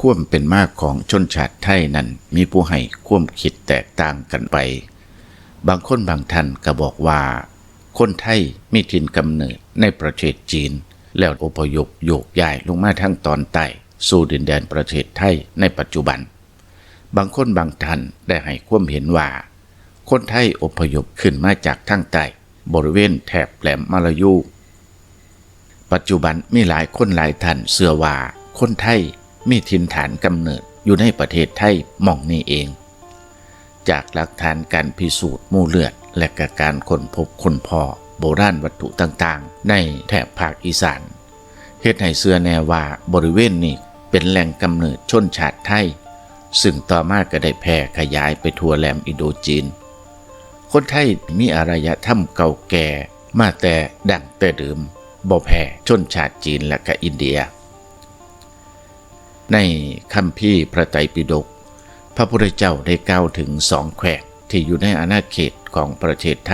ຄວາມເປັນມາຂອງຊົນຊາດໄທນັ້ນ ມີຜູ້ໃຫ້ຄວາມຄິດແຕກຕ່າງກັນໄປ. ບາງຄົນບາງທ່ານກໍບອກວ່າ ຄົນໄທມີຖິ່ນກຳເນີດໃນປະເທດຈີນ ແລ້ວອົບພະຍົບໂຍກຍ້າຍລົງມາທາງຕອນໃຕ້ ສູ່ດິນແດນປະເທດໄທໃນປັດຈຸບັນ. ບາງຄົນບາງທ່ານໄດ້ໃຫ້ຄວາມເຫັນວ່າ ຄົນໄທອົບພະຍົບຂຶ້ນມາຈາກທາງໃຕ້ ບໍລິເວນແຖບແຫຼມມະລາຢູ. ປັດຈຸບັນມີຫຼາຍຄົນຫຼາຍທ່ານເຊື່ອວ່າ ຄົນໄທມີຖິ່ນຖານກຳເນີດຢູ່ໃນປະເທດໄທໝ່ອງນີ້ເອງ. ຈາກຫຼັກຖານການພິສູດໝູ່ເລືອດ ແລະ ກະການຄົ້ນພົບຄົ້ນພໍ້ໂບລານວັດຖຸຕ່າງໆໃນແຖບພາກອີສານ ເຮັດໃຫ້ເຊື່ອແນ່ວ່າບໍລິເວນນີ້ເປັນແຫຼ່ງກຳເນີດຊົນຊາດໄທ, ຊຶ່ງຕໍ່ມາກໍໄດ້ແຜ່ຂະຫຍາຍໄປທົ່ວແຫຼມອິນໂດຈີນ. ຄົນໄທມີອາລະຍະທຳເກົ່າແກ່ມາແຕ່ດັ້ງແຕ່ເດີມ, ບໍ່ແພ້ຊົນຊາດຈີນ ແລະ ກະອິນເດຍ. ໃນຄຳພີພະໄຕປິດົກ, ພະພຸດທະເຈົ້າໄດ້ກ່າວເຖິງສອງແຂວງທີ່ຢູ່ໃນອານາເຂດຂອງປະເທດໄທ,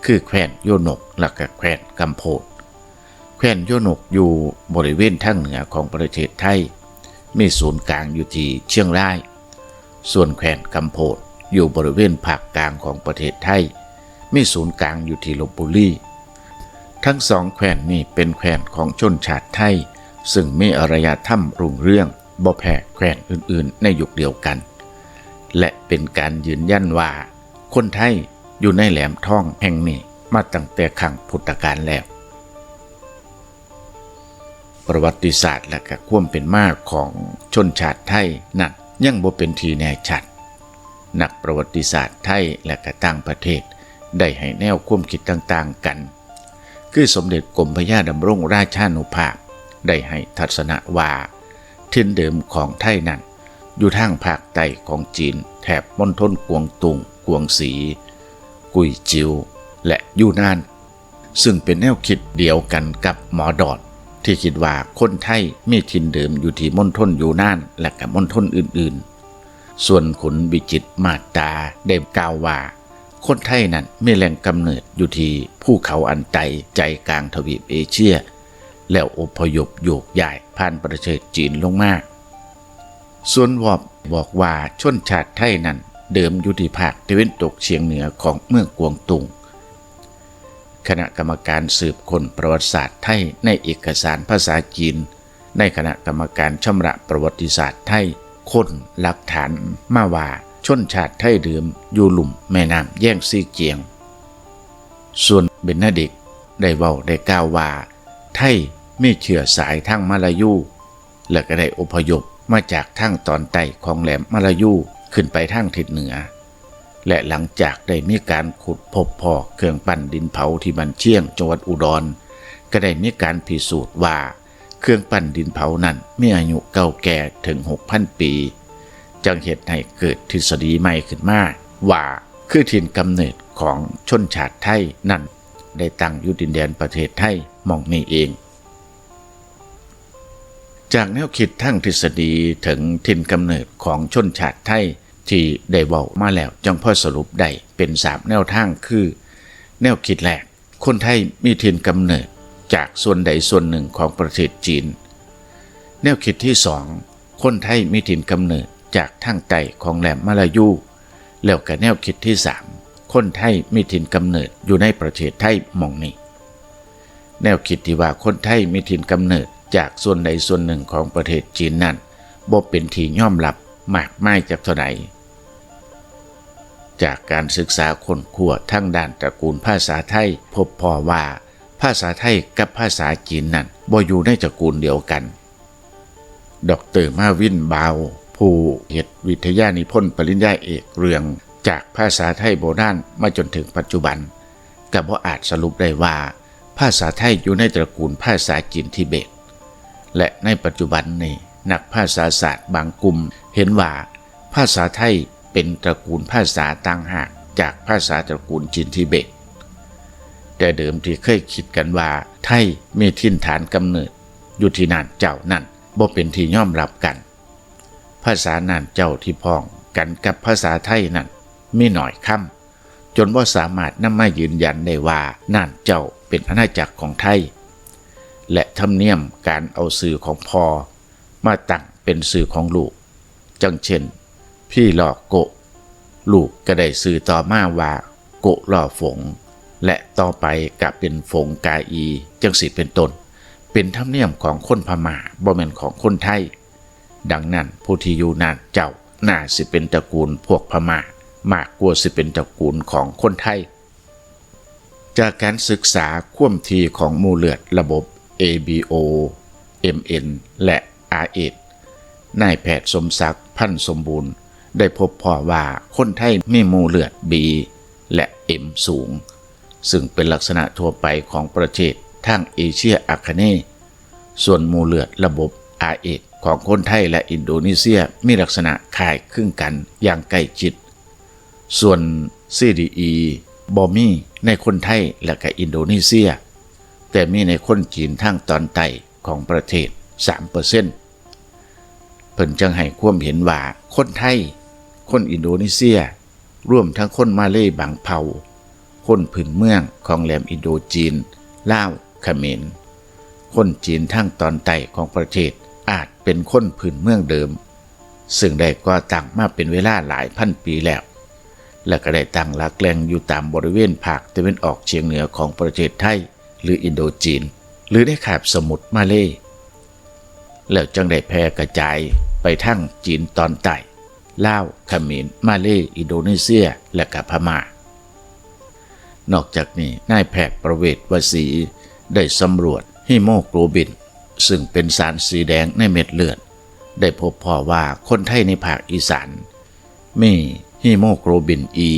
ຄືແຂວງໂຍນົກ ແລະ ກະແຂວງກຳໂພດ. ແຂວງໂຍນົກຢູ່ບໍລິເວນທາງເໜືອຂອງປະເທດໄທ, ມີສູນກາງຢູ່ທີ່ຊຽງລາຍ. ສ່ວນແຂວງກຳໂພດຢູ່ບໍລິເວນພາກກາງຂອງປະເທດໄທ, ມີສູນກາງຢູ່ທີ່ລົບບຸລີ. ທັງສອງແຂວງນີ້ເປັນແຂວງຂອງຊົນຊາດໄທ, ຊຶ່ງມີອາລະຍະທຳຮຸ່ງເຮືອງບໍ່ແພ້ແຂວງອື່ນໆໃນຍຸກດຽວກັນ ແລະ ເປັນການຢືນຢັນວ່າ ຄົນໄທຢູ່ໃນແຫຼມທອງແຫ່ງນີ້ມາຕັ້ງແຕ່ຄັ້ງພຸດທະການແລ້ວ. ປະຫວັດຕິສາດ ແລະ ກະຄວາມເປັນມາຂອງຊົນຊາດໄທນັ້ນຍັງບໍ່ເປັນທີ່ແນ່ຊັດ. ນັກປະຫວັດຕິສາດໄທ ແລະ ກະຕ່າງປະເທດໄດ້ໃຫ້ແນວຄວາມຄິດຕ່າງໆກັນ, ຄືສົມເດັດກົມພະຍາດຳລົງລາຊານຸພາບໄດ້ໃຫ້ທັດສະນະວ່າ ຖິ່ນເດີມຂອງໄທນັ້ນຢູ່ທາງພາກໃຕ້ຂອງຈີນ ແຖບມົນທົນກວາງຕຸງ, ກວາງສີ, ກຸຍຈິວ ແລະ ຢູນານ. ຊຶ່ງເປັນແນວຄິດດຽວກັນກັບໝໍດອດ ທີ່ຄິດວ່າຄົນໄທມີຖິ່ນເດີມຢູ່ທີ່ມົນທົນຢູນານ ແລະ ກະມົນທົນອື່ນໆ. ສ່ວນຄຸນວິຈິດມາດຕາໄດ້ກ່າວວ່າ ຄົນໄທນັ້ນມີແຫຼ່ງກຳເນີດຢູ່ທີ່ພູເຂົາອັນໄຕ ໃຈກາງທະວີບເອເຊຍ ແລ້ວອົບພະຍົບໂຍກຍ້າຍຜ່ານປະເທດຈີນລົງມາ. ສ່ວນວອບບອກວ່າ ຊົນຊາດໄທນັ້ນເດີມຢູ່ທີ່ພາກຕາເວັນຕົກສຽງເໜືອຂອງເມືອງກວາງຕຸງ. ຄະນະກຳມະການສືບຄົ້ນປະຫວັດສາດໄທໃນເອກະສານພາສາຈີນ ໃນຄະນະກຳມະການຊຳລະປະຫວັດຕິສາດໄທ ຄົ້ນຫຼັກຖານມາວ່າ ຊົນຊາດໄທເດີມຢູ່ລຸ່ມແມ່ນ້ຳແຢງຊີຈຽງ. ສ່ວນເບນເນດິກໄດ້ເວົ້າໄດ້ກ່າວວ່າ ໄທມີເຊື້ອສາຍທາງມະລາຢູ ແລະ ກໍໄດ້ອົບພະຍົບມາຈາກທາງຕອນໃຕ້ຂອງແຫຼມມະລາຢູ ຂຶ້ນໄປທາງທິດເໜືອ ແລະ ຫຼັງຈາກໄດ້ມີການຂຸດພົບພໍ້ເຄື່ອງປັ້ນດິນເຜົາທີ່ບ້ານຊຽງ ຈັງຫວັດອຸດອນ ກໍໄດ້ມີການພິສູດວ່າ ເຄື່ອງປັ້ນດິນເຜົານັ້ນມີອາຍຸເກົ່າແກ່ເຖິງຫົກພັນປີ, ຈຶ່ງເຮັດໃຫ້ເກີດທິດສະດີໃໝ່ຂຶ້ນມາວ່າ ຄືຖິ່ນກຳເນີດຂອງຊົນຊາດໄທນັ້ນໄດ້ຕັ້ງຢູ່ດິນແດນປະເທດໄທໝ່ອງນີ້ເອງ. ຈາກແນວຄິດທາງທິດສະດີເຖິງຖິ່ນກຳເນີດຂອງຊົນຊາດໄທທີ່ໄດ້ເວົ້າມາແລ້ວ ຈຶ່ງພໍສະຫຼຸບໄດ້ເປັນສາມແນວທາງ ຄື ແນວຄິດແລກ, ຄົນໄທມີຖິ່ນກຳເນີດຈາກສ່ວນໃດສ່ວນໜຶ່ງຂອງປະເທດຈີນ. ແນວຄິດທີສອງ, ຄົນໄທມີຖິ່ນກຳເນີດຈາກທາງໃຕ້ຂອງແຫຼມມະລາຢູ. ແລ້ວກະແນວຄິດທີສາມ, ຄົນໄທມີຖິ່ນກຳເນີດຢູ່ໃນປະເທດໄທໝ່ອງນີ້. ແນວຄິດທີ່ວ່າຄົນໄທມີຖິ່ນກຳເນີດຈາກສ່ວນໃດສ່ວນໜຶ່ງຂອງປະເທດຈີນນັ້ນ ບໍ່ເປັນທີ່ຍອມຮັບມາກມາຍຈັກເທົ່າໃດ. ຈາກການສຶກສາຄົ້ນຄວ້າທາງດ້ານຕະກູນພາສາໄທ ພົບພໍ້ວ່າພາສາໄທກັບພາສາຈີນນັ້ນບໍ່ຢູ່ໃນຕະກູນດຽວກັນ. ດອກເຕີ ມາວິນ ບາວ ຜູ້ເຮັດວິທະຍານິພົນປະລິນຍາເອກເລື່ອງຈາກພາສາໄທໂບລານມາຈົນເຖິງປັດຈຸບັນ ກໍບໍ່ອາດສະຫຼຸບໄດ້ວ່າພາສາໄທຢູ່ໃນຕະກູນພາສາຈີນທິເບດ ແລະ ໃນປັດຈຸບັນນີ້ ນັກພາສາສາດບາງກຸ່ມເຫັນວ່າ ພາສາໄທເປັນຕະກູນພາສາຕ່າງຫາກຈາກພາສາຕະກູນຈີນທິເບດ. ແຕ່ເດີມທີ່ເຄີຍຄິດກັນວ່າໄທມີຖິ່ນຖານກຳເນີດຢູ່ທີ່ນ່ານເຈົ້ານັ້ນ ບໍ່ເປັນທີ່ຍອມຮັບກັນ. ພາສານ່ານເຈົ້າທີ່ພ້ອງກັນກັບພາສາໄທນັ້ນມີໜ້ອຍຄຳ, ຈົນບໍ່ສາມາດນຳມາຢືນຢັນໄດ້ວ່ານ່ານເຈົ້າເປັນອານາຈັກຂອງໄທ ແລະ ທຳນຽມການເອົາຊື່ຂອງພໍ່ມາຕັ້ງ ເປັນຊື່ຂອງລູກ, ຈັ່ງເຊັ່ນ ພີລໍໂກະ, ລູກກໍໄດ້ຊື່ຕໍ່ມາວ່າ ໂກະລໍຝົງ ແລະ ຕໍ່ໄປກໍເປັນຝົງກາອີ ຈັ່ງຊີ້ເປັນຕົ້ນ. ເປັນທຳນຽມຂອງຄົນພະມ້າ, ບໍ່ແມ່ນຂອງຄົນໄທ. ດັ່ງນັ້ນ, ຜູ້ທີ່ຢູ່ນານເຈົ້າ ໜ້າຊິເປັນຕະກູນພວກພະມ້າ ມາກກວ່າຊິເປັນຕະກູນຂອງຄົນໄທ. ຈາກການສຶກສາຄວາມຖີ່ຂອງໝູ່ເລືອດລະບົບ ເອບີໂອ ເອັມເອັນ ແລະ ອາເອດ ນາຍແພດສົມສັກ ພັນສົມບູນ ໄດ້ພົບພໍ້ວ່າຄົນໄທມີໝູ່ເລືອດ ບີ ແລະ ເອັມ ສູງ, ຊຶ່ງເປັນລັກສະນະທົ່ວໄປຂອງປະເທດທາງເອເຊຍອາຄະເນ. ສ່ວນໝູ່ເລືອດລະບົບ ອາເອດ ຂອງຄົນໄທ ແລະ ອິນໂດເນເຊຍ ມີລັກສະນະຄ້າຍຄືກັນຢ່າງໃກ້ຊິດ. ສ່ວນ ຊີດີອີ ບໍ່ມີໃນຄົນໄທ ແລະ ກະອິນໂດເນເຊຍ, ແຕ່ມີໃນຄົນຈີນທາງຕອນໃຕ້ຂອງປະເທດ ສາມເປີເຊັນ. ເພິ່ນຈຶ່ງໃຫ້ຄວາມເຫັນວ່າ ຄົນໄທ, ຄົນອິນໂດເນເຊຍ, ລວມທັງຄົນມາເລບາງເຜົ່າ, ຄົນພື້ນເມືອງຂອງແຫຼມອິນໂດຈີນ, ລາວ, ຂະເໝນ, ຄົນຈີນທາງຕອນໃຕ້ຂອງປະເທດ ອາດເປັນຄົນພື້ນເມືອງເດີມ, ຊຶ່ງໄດ້ກໍ່ຕັ້ງມາເປັນເວລາຫຼາຍພັນປີແລ້ວ ແລະ ກໍໄດ້ຕັ້ງຫຼັກແຫຼ່ງຢູ່ຕາມບໍລິເວນພາກຕາເວັນອອກສຽງເໜືອຂອງປະເທດໄທ ຫຼື ອິນໂດຈີນ ຫຼື ໃນຄາບສະໝຸດມາເລ, ແລ້ວຈຶ່ງໄດ້ແຜ່ກະຈາຍໄປທາງຈີນຕອນໃຕ້, ລາວ, ຂະເໝນ, ມາເລ, ອິນໂດເນເຊຍ ແລະ ກະພະມ້າ. ນອກຈາກນີ້, ນາຍແພດ ປະເວດ ວະສີ ໄດ້ສຳຫຼວດຮີໂມໂກລບິນ, ຊຶ່ງເປັນສານສີແດງໃນເມັດເລືອດ, ໄດ້ພົບພໍ້ວ່າຄົນໄທໃນພາກອີສານ ມີຮີໂມໂກລບິນ ອີ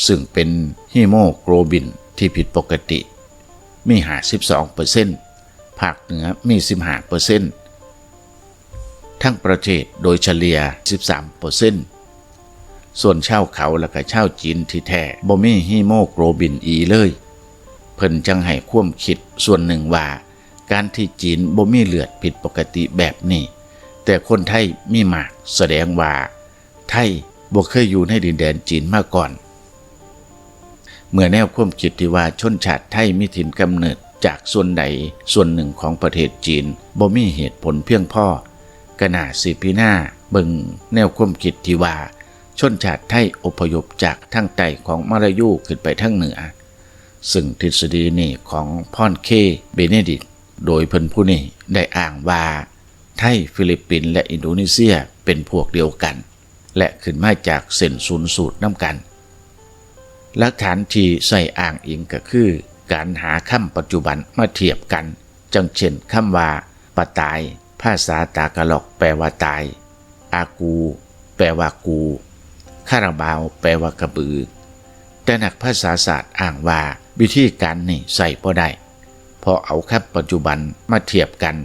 ຊຶ່ງເປັນຮີໂມໂກລບິນທີ່ຜິດປົກກະຕິ, ມີ ຫ້າສິບສອງເປີເຊັນ, ພາກເໜືອມີ ສິບຫ້າເປີເຊັນ, ທັງປະເທດໂດຍສະເລ່ຍ ສິບສາມເປີເຊັນ. ສ່ວນຊາວເຂົາ ແລະ ກະຊາວຈີນທີ່ແທ້ ບໍ່ມີຮີໂມໂກລບິນ ອີ ເລີຍ. ເພິ່ນຈຶ່ງໃຫ້ຄວາມຄິດສ່ວນໜຶ່ງວ່າ ການທີ່ຈີນບໍ່ມີເລືອດຜິດປົກກະຕິແບບນີ້ ແຕ່ຄົນໄທມີມາກ ສະແດງວ່າ ໄທບໍ່ເຄີຍຢູ່ໃນດິນແດນຈີນມາກ່ອນ. ເມື່ອແນວຄວາມຄິດທີ່ວ່າຊົນຊາດໄທມີຖິ່ນກຳເນີດຈາກສ່ວນໃດສ່ວນໜຶ່ງຂອງປະເທດຈີນ ບໍ່ມີເຫດຜົນພຽງພໍ, ກໍໜ້າຊິພິຈາລະນາເບິ່ງແນວຄວາມຄິດທີ່ວ່າ ຊົນຊາດໄທອົບພະຍົບຈາກທາງໃຕ້ຂອງມະລາຢູຂຶ້ນໄປທາງເໜືອ, ຊຶ່ງທິດສະດີນີ້ຂອງ ພອນ ເຄ ເບເນດິກ ໂດຍເພິ່ນຜູ້ນີ້ໄດ້ອ້າງວ່າ ໄທ, ຟີລິບປິນ ແລະ ອິນໂດເນເຊຍເປັນພວກດຽວກັນ ແລະ ຂຶ້ນມາຈາກເສັ້ນສູນສູດນຳກັນ. ຫຼັກຖານທີ່ໃຊ້ອ້າງອີງກໍຄື ການຫາຄຳປັດຈຸບັນມາທຽບກັນ, ຈັ່ງເຊັ່ນ ຄຳວ່າ ປະຕາຍ ພາສາຕາກະລັອກແປວ່າຕາຍ, ອາກູ ແປວ່າກູ, ຄາລາບາວ ແປວ່າກະບື. ແຕ່ນັກພາສາສາດອ້າງວ່າ ວິທີການນີ້ໃຊ້ບໍ່ໄດ້, ເພາະເອົາຄຳປັດຈຸບັນມາທຽບກັນ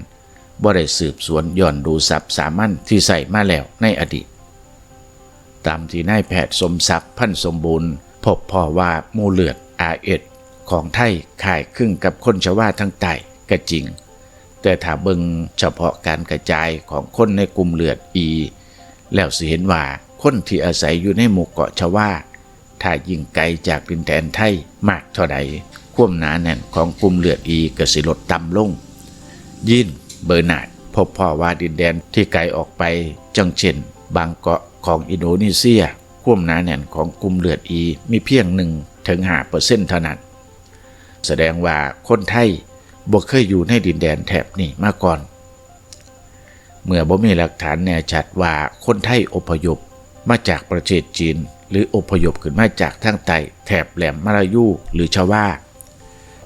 ບໍ່ໄດ້ສືບສວນຍ້ອນດູສັບສາມັນທີ່ໃຊ້ມາແລ້ວໃນອະດີດ. ຕາມທີ່ນາຍແພດ ສົມສັກ ພັນສົມບູນ ພົບພໍ້ວ່າໝູ່ເລືອດ ອາເອັດ ຂອງໄທຄ້າຍຄຶງກັບຄົນຊະວາທາງໃຕ້ກໍຈິງ, ແຕ່ຖ້າເບິ່ງສະເພາະການກະຈາຍຂອງຄົນໃນກຸ່ມເລືອດ ອີ ແລ້ວຊິເຫັນວ່າ ຄົນທີ່ອາໄສຢູ່ໃນໝູ່ເກາະຊະວາ ຖ້າຍິ່ງໄກຈາກດິນແດນໄທມາກເທົ່າໃດ, ຄວາມໜາແໜ້ນຂອງກຸ່ມເລືອດ ອີ ກໍຊິລົດຕ່ຳລົງ. ຢີນ ເບີນາດ ພົບພໍ້ວ່າດິນແດນທີ່ໄກອອກໄປ, ຈັ່ງເຊັ່ນ ບາງເກາະຂອງອິນໂດເນເຊຍ, ຄວາມໜາແໜ້ນຂອງກຸ່ມເລືອດ ອີ ມີພຽງ ໜຶ່ງເຖິງຫ້າເປີເຊັນເທົ່ານັ້ນ. ສະແດງວ່າຄົນໄທບໍ່ເຄີຍຢູ່ໃນດິນແດນແຖບນີ້ມາກ່ອນ. ເມື່ອບໍ່ມີຫຼັກຖານແນ່ຊັດວ່າຄົນໄທອົບພະຍົບມາຈາກປະເທດຈີນ ຫຼື ອົບພະຍົບຂຶ້ນມາຈາກທາງໃຕ້ແຖບແຫຼມມະລາຢູ ຫຼື ຊະວາ,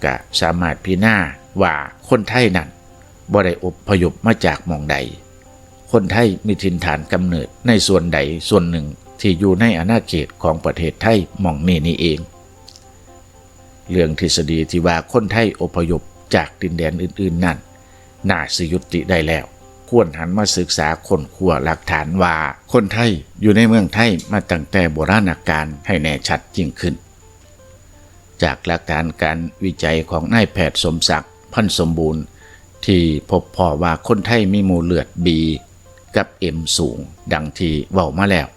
ກະສາມາດພິຈາລະນາວ່າຄົນໄທນັ້ນບໍ່ໄດ້ອົບພະຍົບມາຈາກໝ່ອງໃດ. ຄົນໄທມີຖິ່ນຖານກຳເນີດໃນສ່ວນໃດສ່ວນໜຶ່ງທີ່ຢູ່ໃນອານາເຂດຂອງປະເທດໄທໝ່ອງນີ້ນີ້ເອງ. ເລື່ອງທິດສະດີທີ່ວ່າຄົນໄທອົບພະຍົບຈາກດິນແດນອື່ນໆນັ້ນ ໜ້າຊິຍຸຕິໄດ້ແລ້ວ. ຄວນຫັນມາສຶກສາຄົ້ນຄວ້າຫຼັກຖານວ່າຄົນໄທຢູ່ໃນເມືອງໄທມາຕັ້ງແຕ່ໂບລານະການໃຫ້ແນ່ຊັດຍິ່ງຂຶ້ນ. ຈາກຫຼັກຖານການວິໄຈຂອງນາຍແພດ ສົມສັກ ພັນສົມບູນ ທີ່ພົບພໍ້ວ່າຄົນໄທມີໝູ່ເລືອດ ບີ ກັບ ເອັມ ສູງ ດັ່ງທີ່ເວົ້າມາແລ້ວ,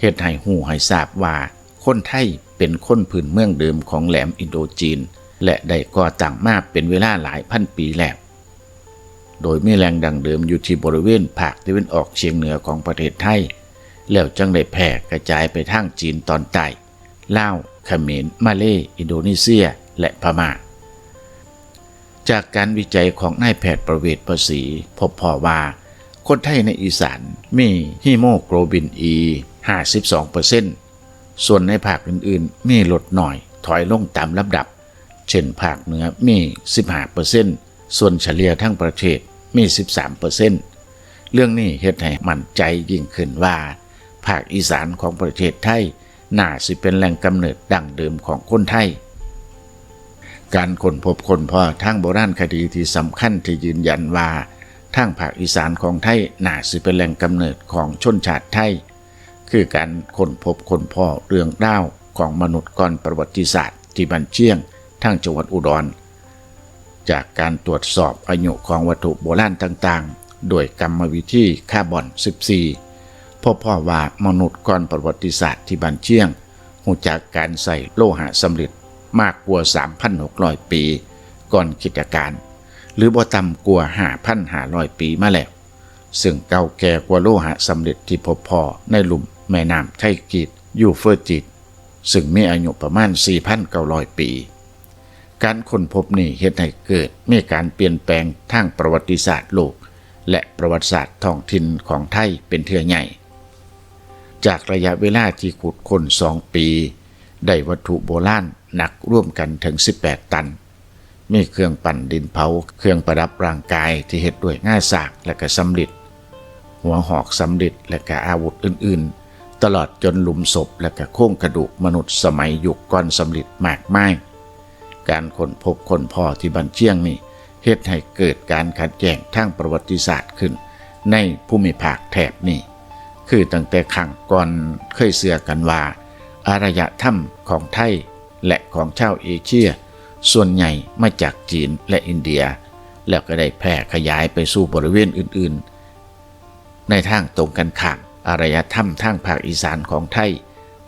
ເຮັດໃຫ້ຮູ້ໃຫ້ຊາບວ່າຄົນໄທເປັນຄົນພື້ນເມືອງເດີມຂອງແຫຼມອິນໂດຈີນ ແລະ ໄດ້ກໍ່ຕັ້ງມາເປັນເວລາຫຼາຍພັນປີແລ້ວ. ໂດຍມີແຫຼ່ງດັ້ງເດີມຢູ່ທີ່ບໍລິເວນພາກຕາເວັນອອກສຽງເໜືອຂອງປະເທດໄທ ແລ້ວຈັ່ງໄດ້ແຜ່ກະຈາຍໄປທາງຈີນຕອນໃຕ້, ລາວ, ຂະເໝນ, ມາເລ, ອິນໂດເນເຊຍ ແລະ ພະມ້າ. ຈາກການວິໄຈຂອງນາຍແພດປະເວດ ພະສີ ພົບພໍ້ວ່າ ຄົນໄທໃນອີສານມີຮີໂມໂກລບິນອີ ຫ້າສິບສອງເປີເຊັນ, ສ່ວນໃນພາກອື່ນໆມີລົດໜ້ອຍ ຖອຍລົງຕາມລຳດັບ ເຊັ່ນ ພາກເໜືອມີ ສິບຫ້າເປີເຊັນ, ສ່ວນສະເລ່ຍທັງປະເທດມີ ສິບສາມເປີເຊັນ. ເລື່ອງນີ້ເຮັດໃຫ້ໝັ້ນໃຈຍິ່ງຂຶ້ນວ່າ ພາກອີສານຂອງປະເທດໄທ ໜ້າຊິເປັນແຫຼ່ງກຳເນີດດັ້ງເດີມຂອງຄົນໄທ. ການຄົ້ນພົບຄົ້ນພໍ້ທາງໂບລານຄະດີທີ່ສຳຄັນທີ່ຢືນຢັນວ່າ ທາງພາກອີສານຂອງໄທໜ້າຊິເປັນແຫຼ່ງກຳເນີດຂອງຊົນຊາດໄທ ຄືການຄົ້ນພົບຄົ້ນພໍ້ເລື່ອງລາວຂອງມະນຸດກ່ອນປະຫວັດຕິສາດທີ່ບ້ານຊຽງ ທາງຈັງຫວັດອຸດອນ. ຈາກການຕວດສອບອາຍຸຂອງວັດຖຸໂບລານຕ່າງໆ ດ້ວຍກຳມະວິທີຄາບອນສິບສີ່ ພົບພໍ້ວ່າມະນຸດກ່ອນປະຫວັດຕິສາດທີ່ບ້ານຊຽງ ຮູ້ຈັກການໃຊ້ໂລຫະສຳລິດມາກກວ່າ ສາມພັນຫົກຮ້ອຍ ປີ ກ່ອນຄຣິສຕະການ ຫຼື ບໍ່ຕ່ຳກວ່າ ຫ້າພັນຫ້າຮ້ອຍ ປີມາແລ້ວ, ເຊິ່ງເກົ່າແກ່ກວ່າໂລຫະສຳລິດທີ່ພົບພໍ້ໃນລຸ່ມແມ່ນ້ຳໄທກຣີດ ຢູເຟີຕິດ ເຊິ່ງມີອາຍຸປະມານ ສີ່ພັນເກົ້າຮ້ອຍ ປີ. ການຄົ້ນພົບນີ້ເຮັດໃຫ້ເກີດມີການປ່ຽນແປງທາງປະຫວັດຕິສາດໂລກ ແລະ ປະຫວັດສາດທ້ອງຖິ່ນຂອງໄທເປັນເທື່ອໃຫຍ່. ຈາກໄລຍະເວລາທີ່ຂຸດຄົ້ນສອງປີ ໄດ້ວັດຖຸໂບລານໜັກລວມກັນເຖິງ ສິບແປດ ຕັນ, ມີເຄື່ອງປັ້ນດິນເຜົາ, ເຄື່ອງປະດັບຮ່າງກາຍທີ່ເຮັດດ້ວຍງາຊ້າງ ແລະ ກະສຳລິດ, ຫົວຫອກສຳລິດ ແລະ ກະອາວຸດອື່ນໆ, ຕະຫຼອດຈົນຫຼຸມສົບ ແລະ ກະໂຄງກະດູກມະນຸດສະໄໝຍຸກກ່ອນສຳລິດມາກມາຍ. ການຄົ້ນພົບຄົ້ນພໍ້ທີ່ບ້ານຊຽງນີ້ ເຮັດໃຫ້ເກີດການຂັດແຍ່ງທາງປະຫວັດຕິສາດຂຶ້ນໃນພູມິພາກແຖບນີ້, ຄືຕັ້ງແຕ່ຄັ້ງກ່ອນເຄີຍເຊື່ອກັນວ່າ ອາລະຍະທຳຂອງໄທ ແລະ ຂອງຊາວເອເຊຍສ່ວນໃຫຍ່ມາຈາກຈີນ ແລະ ອິນເດຍ ແລ້ວກໍໄດ້ແຜ່ຂະຫຍາຍໄປສູ່ບໍລິເວນອື່ນໆ. ໃນທາງຕົງກັນຂ້າມ, ອາລະຍະທຳທາງພາກອີສານຂອງໄທ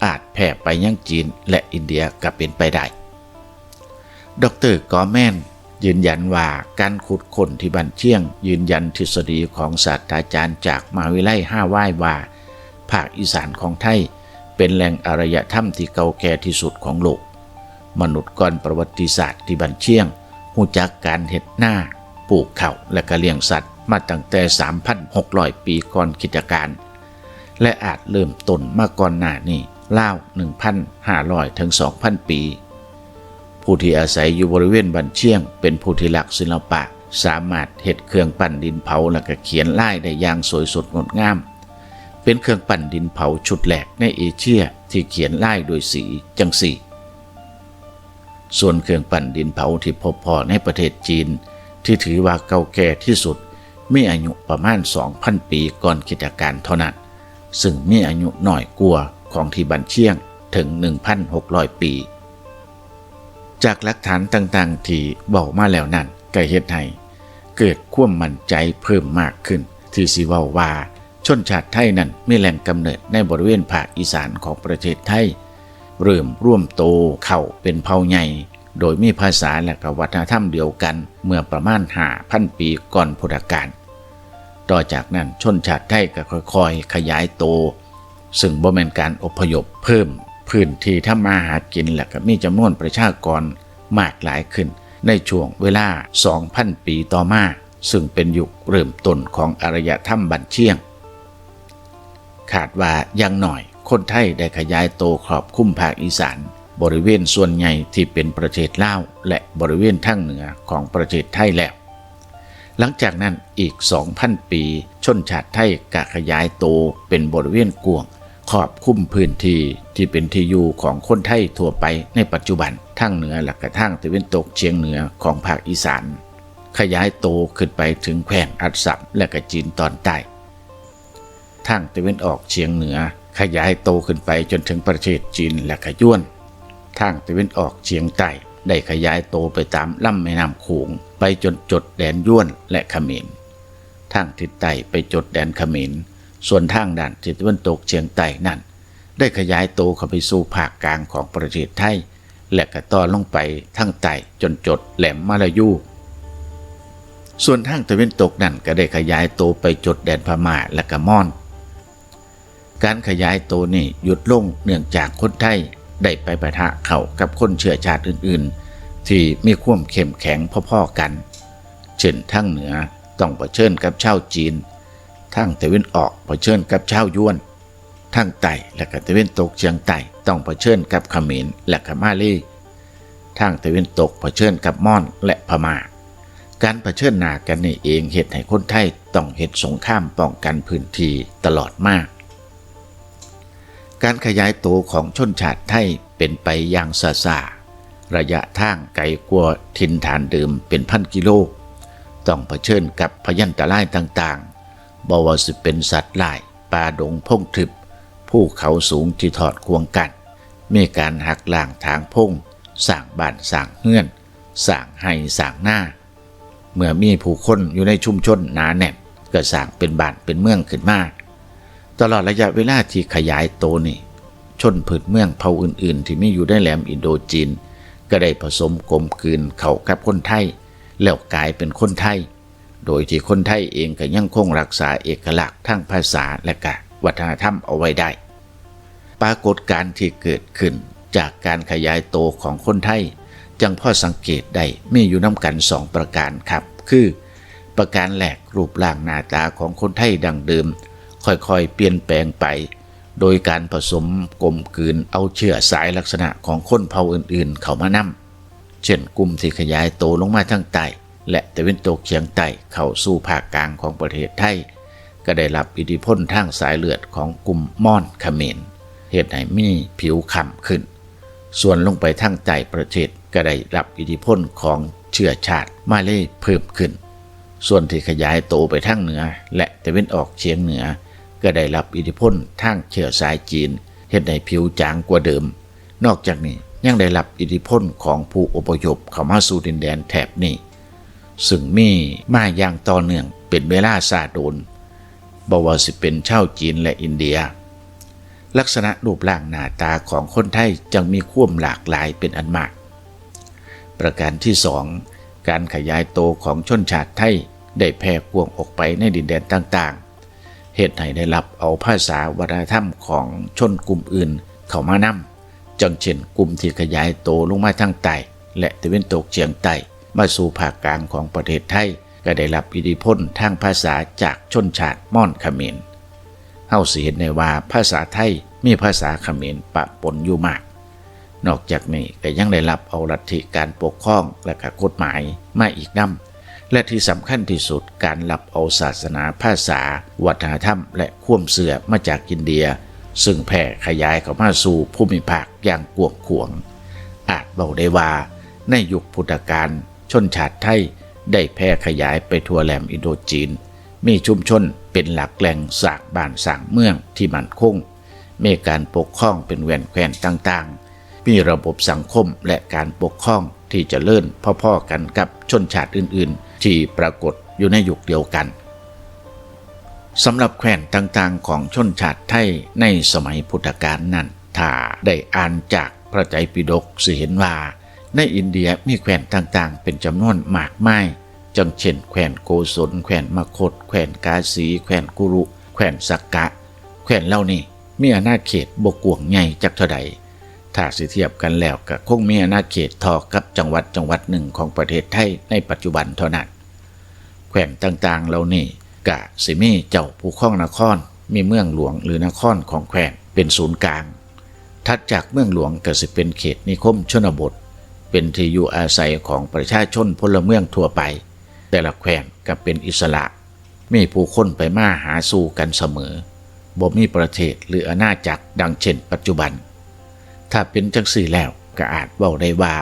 ອາດແຜ່ໄປຍັງຈີນ ແລະ ອິນເດຍກໍເປັນໄປໄດ້. ດອກເຕີ ກໍແມນ ຢືນຢັນວ່າການຂຸດຄົ້ນທີ່ບ້ານຊຽງ ຢືນຢັນທິດສະດີຂອງສາດຕາຈານຈາກມະຫາວິທະຍາໄລຮາວາຍວ່າ ພາກອີສານຂອງໄທເປັນແຫຼ່ງອາລະຍະທຳທີ່ເກົ່າແກ່ທີ່ສຸດຂອງໂລກ. ມະນຸດກ່ອນປະຫວັດຕິສາດທີ່ບ້ານຊຽງ ຮູ້ຈັກການເຮັດນາ, ປູກເຂົ້າ ແລະ ກະລ້ຽງສັດມາຕັ້ງແຕ່ ສາມພັນຫົກຮ້ອຍ ປີກ່ອນຄຣິສຕະການ ແລະ ອາດເລີ່ມຕົ້ນມາກ່ອນໜ້ານີ້ລາວ ໜຶ່ງພັນຫ້າຮ້ອຍ ເຖິງ ສອງພັນ ປີ. ຜູ້ທີ່ອາໄສຢູ່ບໍລິເວນບ້ານຊຽງເປັນຜູ້ທີ່ຮັກສິລະປະ, ສາມາດເຮັດເຄື່ອງປັ້ນດິນເຜົາ ແລະ ກະຂຽນລາຍໄດ້ຢ່າງສວຍສົດງົດງາມ. ເປັນເຄື່ອງປັ້ນດິນເຜົາຊຸດແລກໃນເອເຊຍທີ່ຂຽນລາຍດ້ວຍສີຈັ່ງຊີ້. ສ່ວນເຄື່ອງປັ້ນດິນເຜົາທີ່ພົບພໍ້ໃນປະເທດຈີນ ທີ່ຖືວ່າເກົ່າແກ່ທີ່ສຸດ ມີອາຍຸປະມານ ສອງພັນ ປີກ່ອນຄຣິສຕະການເທົ່ານັ້ນ, ເຊິ່ງມີອາຍຸໜ້ອຍກວ່າຂອງທີ່ບ້ານຊຽງເຖິງ ໜຶ່ງພັນຫົກຮ້ອຍ ປີ. ຈາກຫຼັກຖານຕ່າງໆທີ່ເວົ້າມາແລ້ວນັ້ນ ກໍເຮັດໃຫ້ເກີດຄວາມໝັ້ນໃຈເພີ່ມມາກຂຶ້ນ ທີ່ຊິເວົ້າວ່າ ຊົນຊາດໄທນັ້ນມີແຫຼ່ງກຳເນີດໃນບໍລິເວນພາກອີສານຂອງປະເທດໄທ, ເລີ່ມລວມໂຕເຂົ້າເປັນເຜົ່າໃຫຍ່ ໂດຍມີພາສາ ແລະ ກະວັດທະນະທຳດຽວກັນເມື່ອປະມານ ຫ້າພັນ ປີກ່ອນພຸດທະການ. ຕໍ່ຈາກນັ້ນ ຊົນຊາດໄທກໍຄ່ອຍໆຂະຫຍາຍໂຕ, ເຊິ່ງບໍ່ແມ່ນການອົບພະຍົບ, ເພີ່ມພື້ນທີ່ທຳມາຫາກິນ ແລະ ກະມີຈຳນວນປະຊາກອນມາກຫຼາຍຂຶ້ນໃນຊ່ວງເວລາ ສອງພັນ ປີຕໍ່ມາ. ເຊິ່ງເປັນຍຸກເລີ່ມຕົ້ນຂອງອາລະຍະທຳບ້ານຊຽງ. ຄາດວ່າຢ່າງໜ້ອຍຄົນໄທໄດ້ຂະຫຍາຍໂຕຄອບຄຸມພາກອີສານ ບໍລິເວນສ່ວນໃຫຍ່ທີ່ເປັນປະເທດລາວ ແລະ ບໍລິເວນທາງເໜືອຂອງປະເທດໄທແລ້ວ. ຫຼັງຈາກນັ້ນອີກສອງພັນປີ, ຊົນຊາດໄທກະຂະຫຍາຍໂຕເປັນບໍລິເວນກວ້າງ, ຄອບຄຸມພື້ນທີ່ທີ່ເປັນທີ່ຢູ່ຂອງຄົນໄທທົ່ວໄປໃນປັດຈຸບັນ, ທາງເໜືອ ແລະ ກະທາງຕາເວັນຕົກສຽງເໜືອຂອງພາກອີສານ. ຂະຫຍາຍໂຕຂຶ້ນໄປເຖິງແຂວງອັດສຳ ແລະ ກະຈີນຕອນໃຕ້. ທາງຕາເວັນອອກສຽງເໜືອຂະຫຍາຍໂຕຂຶ້ນໄປຈົນເຖິງປະເທດຈີນ ແລະ ກະຢວນ. ທາງຕາເວັນອອກສຽງໃຕ້ໄດ້ຂະຫຍາຍໂຕໄປຕາມລຳແມ່ນ້ຳໂຂງ ໄປຈົນຈົດແດນຢວນ ແລະ ຂະເໝນ. ທາງທິດໃຕ້ໄປຈົດແດນຂະເໝນ, ສ່ວນທາງດ້ານທິດຕາເວັນຕົກສຽງໃຕ້ນັ້ນ ໄດ້ຂະຫຍາຍໂຕເຂົ້າໄປສູ່ພາກກາງຂອງປະເທດໄທ ແລະ ກະຕໍ່ລົງໄປທາງໃຕ້ຈົນຈົດແຫຼມມະລາຢູ. ສ່ວນທາງຕາເວັນຕົກນັ້ນກໍໄດ້ຂະຫຍາຍໂຕໄປຈົດແດນພະມ້າ ແລະກະມອນ. ການຂະຫຍາຍໂຕນີ້ຢຸດລົງເນື່ອງຈາກຄົນໄທໄດ້ໄປປະທະເຂົ້າກັບຄົນເຊື້ອຊາດອື່ນໆ ທີ່ມີຄວາມເຂັ້ມແຂງພໍໆກັນ ເຊັ່ນ ທາງເໜືອຕ້ອງປະເຊີນກັບຊາວຈີນ, ທາງຕາເວັນອອກປະເຊີນກັບຊາວຢວນ, ທາງໃຕ້ ແລະກະຕາເວັນຕົກສຽງໃຕ້ຕ້ອງປະເຊີນກັບຂະເໝນ ແລະກະມາເລ. ທາງຕາເວັນຕົກປະເຊີນກັບມອນ ແລະພະມ້າ. ການປະເຊີນໜ້າກັນນີ້ເອງເຮັດໃຫ້ຄົນໄທຕ້ອງເຮັດສົງຄາມປ້ອງກັນພື້ນທີ່ຕະຫຼອດມາ. ການຂະຫຍາຍໂຕຂອງຊົນຊາດໄທເປັນໄປຢ່າງຊ້າໆ, ໄລຍະທາງໄກກວ່າຖິ່ນຖານເດີມເປັນພັນກິໂລ, ຕ້ອງປະເຊີນກັບພະຍັນຕະລາຍຕ່າງໆ, ບໍ່ວ່າຊິເປັນສັດຮ້າຍ, ປ່າດົງພົງທຶບ, ພູເຂົາສູງທີ່ທອດຂວາງກັນ, ມີການຫັກລ້າງຖາງພົງ, ສ້າງບ້ານສ້າງເຮືອນ, ສ້າງໄຮ່ສ້າງນາ. ເມື່ອມີຜູ້ຄົນຢູ່ໃນຊຸມຊົນໜາແໜ້ນ, ກໍສ້າງເປັນບ້ານເປັນເມືອງຂຶ້ນມາ. ຕະຫຼອດໄລຍະເວລາທີ່ຂະຫຍາຍໂຕນີ້, ຊົນພື້ນເມືອງເຜົ່າອື່ນໆທີ່ມີຢູ່ໃນແຫຼມອິນໂດຈີນ ກໍໄດ້ປະສົມກົມກືນເຂົ້າກັບຄົນໄທ ແລ້ວກາຍເປັນຄົນໄທ. ໂດຍທີ່ຄົນໄທເອງກໍຍັງຄົງຮັກສາເອກະລັກທາງພາສາ ແລະກະວັດທະນະທຳເອົາໄວ້ໄດ້. ປາກົດການທີ່ເກີດຂຶ້ນຈາກການຂະຫຍາຍໂຕຂອງຄົນໄທ ຈັ່ງພໍສັງເກດໄດ້ມີຢູ່ນຳກັນສອງປະການຄັບ ຄື ປະການແລກ, ຮູບຮ່າງໜ້າຕາຂອງຄົນໄທດັ້ງເດີມຄ່ອຍໆປ່ຽນແປງໄປ ໂດຍການປະສົມກົມກືນເອົາເຊື້ອສາຍລັກສະນະຂອງຄົນເຜົ່າອື່ນໆເຂົ້າມານຳ. ເຊັ່ນ ກຸ່ມທີ່ຂະຫຍາຍໂຕລົງມາທາງໃຕ້ ແລະ ຕາເວັນຕົກສຽງໃຕ້ເຂົ້າສູ່ພາກກາງຂອງປະເທດໄທ ກໍໄດ້ຮັບອິດທິພົນທາງສາຍເລືອດຂອງກຸ່ມມອນຂະເໝນ ເຮັດໃຫ້ມີຜິວຄ້ຳຂຶ້ນ. ສ່ວນລົງໄປທາງໃຕ້ປະເທດ ກໍໄດ້ຮັບອິດທິພົນຂອງເຊື້ອຊາດມາເລເພີ່ມຂຶ້ນ. ສ່ວນທີ່ຂະຫຍາຍໂຕໄປທາງເໜືອ ແລະ ຕາເວັນອອກສຽງເໜືອ ກໍໄດ້ຮັບອິດທິພົນທາງເຊື້ອສາຍຈີນ ເຮັດໃຫ້ຜິວຈາງກວ່າເດີມ. ນອກຈາກນີ້ ຍັງໄດ້ຮັບອິດທິພົນຂອງຜູ້ອົບພະຍົບເຂົ້າມາສູ່ດິນແດນແຖບນີ້ ຊຶ່ງມີມາຢ່າງຕໍ່ເນື່ອງເປັນເວລາຊ້າດົນ, ບໍ່ວ່າຊິເປັນຊາວຈີນ ແລະ ອິນເດຍ. ລັກສະນະຮູບຮ່າງໜ້າຕາຂອງຄົນໄທຈຶ່ງມີຄວາມຫຼາກຫຼາຍເປັນອັນມາກ. ປະການທີສອງ, ການຂະຫຍາຍໂຕຂອງຊົນຊາດໄທໄດ້ແຜ່ກວ້າງອອກໄປໃນດິນແດນຕ່າງໆ. ເຮັດໃຫ້ໄດ້ຮັບເອົາພາສາວັດທະນະທຳຂອງຊົນກຸ່ມອື່ນເຂົ້າມານຳ, ຈັ່ງເຊັ່ນ ກຸ່ມທີ່ຂະຫຍາຍໂຕລົງມາທາງໃຕ້ ແລະ ຕາເວັນຕົກສຽງໃຕ້ ມາສູ່ພາກກາງຂອງປະເທດໄທ ກໍໄດ້ຮັບອິດທິພົນທາງພາສາຈາກຊົນຊາດມອນຂະເໝນ. ເຮົາຊິເຫັນໄດ້ວ່າພາສາໄທມີພາສາຂະເໝນປະປົນຢູ່ມາກ. ນອກຈາກນີ້ກໍຍັງໄດ້ຮັບເອົາລັດທິການປົກຄອງ ແລະ ກະກົດໝາຍມາອີກນຳ ແລະ ທີ່ສຳຄັນທີ່ສຸດ ການຮັບເອົາສາສະໜາ, ພາສາ, ວັດທະນະທຳ ແລະ ຄວາມເຊື່ອມາຈາກອິນເດຍ, ຊຶ່ງແຜ່ຂະຫຍາຍເຂົ້າມາສູ່ພູມິພາກຢ່າງກວ້າງຂວາງ. ອາດເວົ້າໄດ້ວ່າ ໃນຍຸກພຸດທະການ, ຊົນຊາດໄທໄດ້ແຜ່ຂະຫຍາຍໄປທົ່ວແຫຼມອິນໂດຈີນ, ມີຊຸມຊົນເປັນຫຼັກແຫຼ່ງ, ສ້າງບ້ານສ້າງເມືອງທີ່ໝັ້ນຄົງ, ມີການປົກຄອງເປັນແວ່ນແຄວ້ນຕ່າງໆ, ມີລະບົບສັງຄົມ ແລະ ການປົກຄອງທີ່ຈະເລີນພໍໆກັນກັບຊົນຊາດອື່ນໆທີ່ປາກົດຢູ່ໃນຍຸກດຽວກັນ. ສຳລັບແຄວ້ນຕ່າງໆຂອງຊົນຊາດໄທໃນສະໄໝພຸດທະການນັ້ນ, ຖ້າໄດ້ອ່ານຈາກພະໄຕປິດົກ ຊິເຫັນວ່າໃນອິນເດຍມີແຄວ້ນຕ່າງໆເປັນຈຳນວນມາກມາຍ, ຈັ່ງເຊັ່ນ ແຄວ້ນໂກສົນ, ແຄວ້ນມະຄົດ, ແຄວ້ນກາສີ, ແຄວ້ນກຸລຸ, ແຄວ້ນສັກກະ. ແຄວ້ນເຫຼົ່ານີ້ ມີອານາເຂດບໍ່ກວ້າງໃຫຍ່ຈັກເທົ່າໃດ. ຖ້າຊິທຽບກັນແລ້ວກໍຄົງມີອານາເຂດທໍ່ກັບຈັງຫວັດຈັງຫວັດໜຶ່ງຂອງປະເທດໄທໃນປັດຈຸບັນເທົ່ານັ້ນ. ແຄວ້ນຕ່າງໆເຫຼົ່ານີ້ກະຊິມີເຈົ້າຜູ້ຄອງນະຄອນ, ມີເມືອງຫຼວງ ຫຼື ນະຄອນຂອງແຄວ້ນເປັນສູນກາງ. ຖັດຈາກເມືອງຫຼວງກະຊິເປັນເຂດນິຄົມຊົນນະບົດ, ເປັນທີ່ຢູ່ອາໄສຂອງປະຊາຊົນພົນລະເມືອງທົ່ວໄປ. ແຕ່ລະແຄວ້ນກະເປັນອິດສະຫຼະ, ມີຜູ້ຄົນໄປມາຫາສູ່ກັນສະເໝີ, ບໍ່ມີປະເທດ ຫຼື ອານາຈັກ ດັ່ງເຊັ່ນປັດຈຸບັນ. ຖ້າເປັນຈັ່ງຊີ້ແລ້ວ, ກໍອາດເວົ້າໄດ້ວ່າ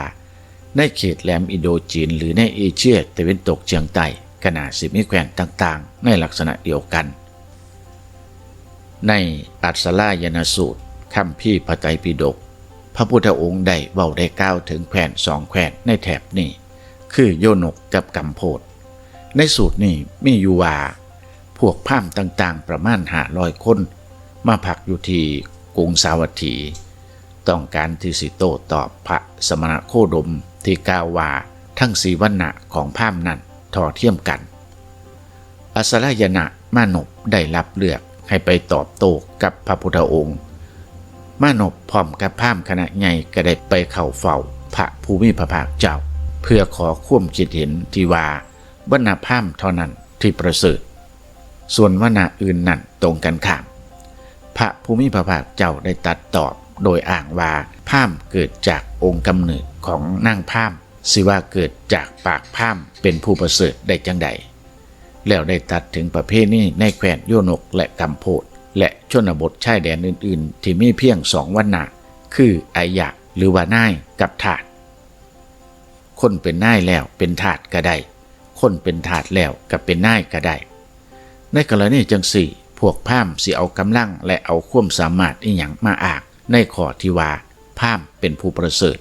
ໃນເຂດແຫຼມອິນໂດຈີນ ຫຼື ໃນເອເຊຍຕາເວັນຕົກສຽງໃຕ້ ກໍໜ້າຊິມີແຄວ້ນຕ່າງໆໃນລັກສະນະດຽວກັນ. ໃນອັດສະລາຍະນະສູດ, ຄຳພີພະໄຕປິດົກ, ພະພຸດທະອົງໄດ້ເວົ້າໄດ້ກ່າວເຖິງແຄວ້ນສອງແຄວ້ນໃນແຖບນີ້ ຄືໂຍນົກກັບກຳໂພດ. ໃນສູດນີ້ມີຢູ່ວ່າ ພວກພາມຕ່າງໆປະມານຫ້າຮ້ອຍຄົນ ມາພັກຢູ່ທີ່ກຸງສາວັດຖີ, ຕ້ອງການທີ່ຊິໂຕ້ຕອບພະສະມະນະໂຄດົມທີ່ກ່າວວ່າທັງສີ່ວັນນະຂອງພາມນັ້ນທໍ່ທຽມກັນ. ອາສະລາຍະນະມານົບໄດ້ຮັບເລືອກໃຫ້ໄປຕອບໂຕ້ກັບພະພຸດທະອົງ. ມານົບພ້ອມກັບພາມຄະນະໃຫຍ່ກໍໄດ້ໄປເຂົ້າເຝົ້າພະຜູ້ມີພະພາກເຈົ້າ ເພື່ອຂໍຄວາມຄິດເຫັນທີ່ວ່າວັນນະພາມເທົ່ານັ້ນທີ່ປະເສີດ, ສ່ວນວັນນະອື່ນນັ້ນຕົງກັນຂ້າມ. ພະຜູ້ມີພະພາກເຈົ້າໄດ້ຕັດຕອບໂດຍອ້າງວ່າ ພາມເກີດຈາກອົງກຳເນີດຂອງນາງພາມ, ຊິວ່າເກີດຈາກປາກພາມເປັນຜູ້ປະເສີດໄດ້ຈັ່ງໃດ? ແລ້ວໄດ້ຕັດເຖິງປະເພນີໃນແຄວ້ນໂຍນົກ ແລະ ກຳໂພດ ແລະ ຊົນນະບົດຊາຍແດນອື່ນໆ ທີ່ມີພຽງສອງວັນນະ ຄືໄອຍະ ຫຼືວ່ານາຍ ກັບທາດ. ຄົນເປັນນາຍແລ້ວເປັນທາດກໍໄດ້, ຄົນເປັນທາດແລ້ວກໍເປັນນາຍກໍໄດ້. ໃນກໍລະນີຈັ່ງຊີ້, ພວກພາມຊິເອົາກຳລັງ ແລະ ເອົາຄວາມສາມາດອີ່ຫຍັງມາອ້າງໃນຂໍ້ທີ່ວ່າພາມເປັນຜູ້ປະເສີດ?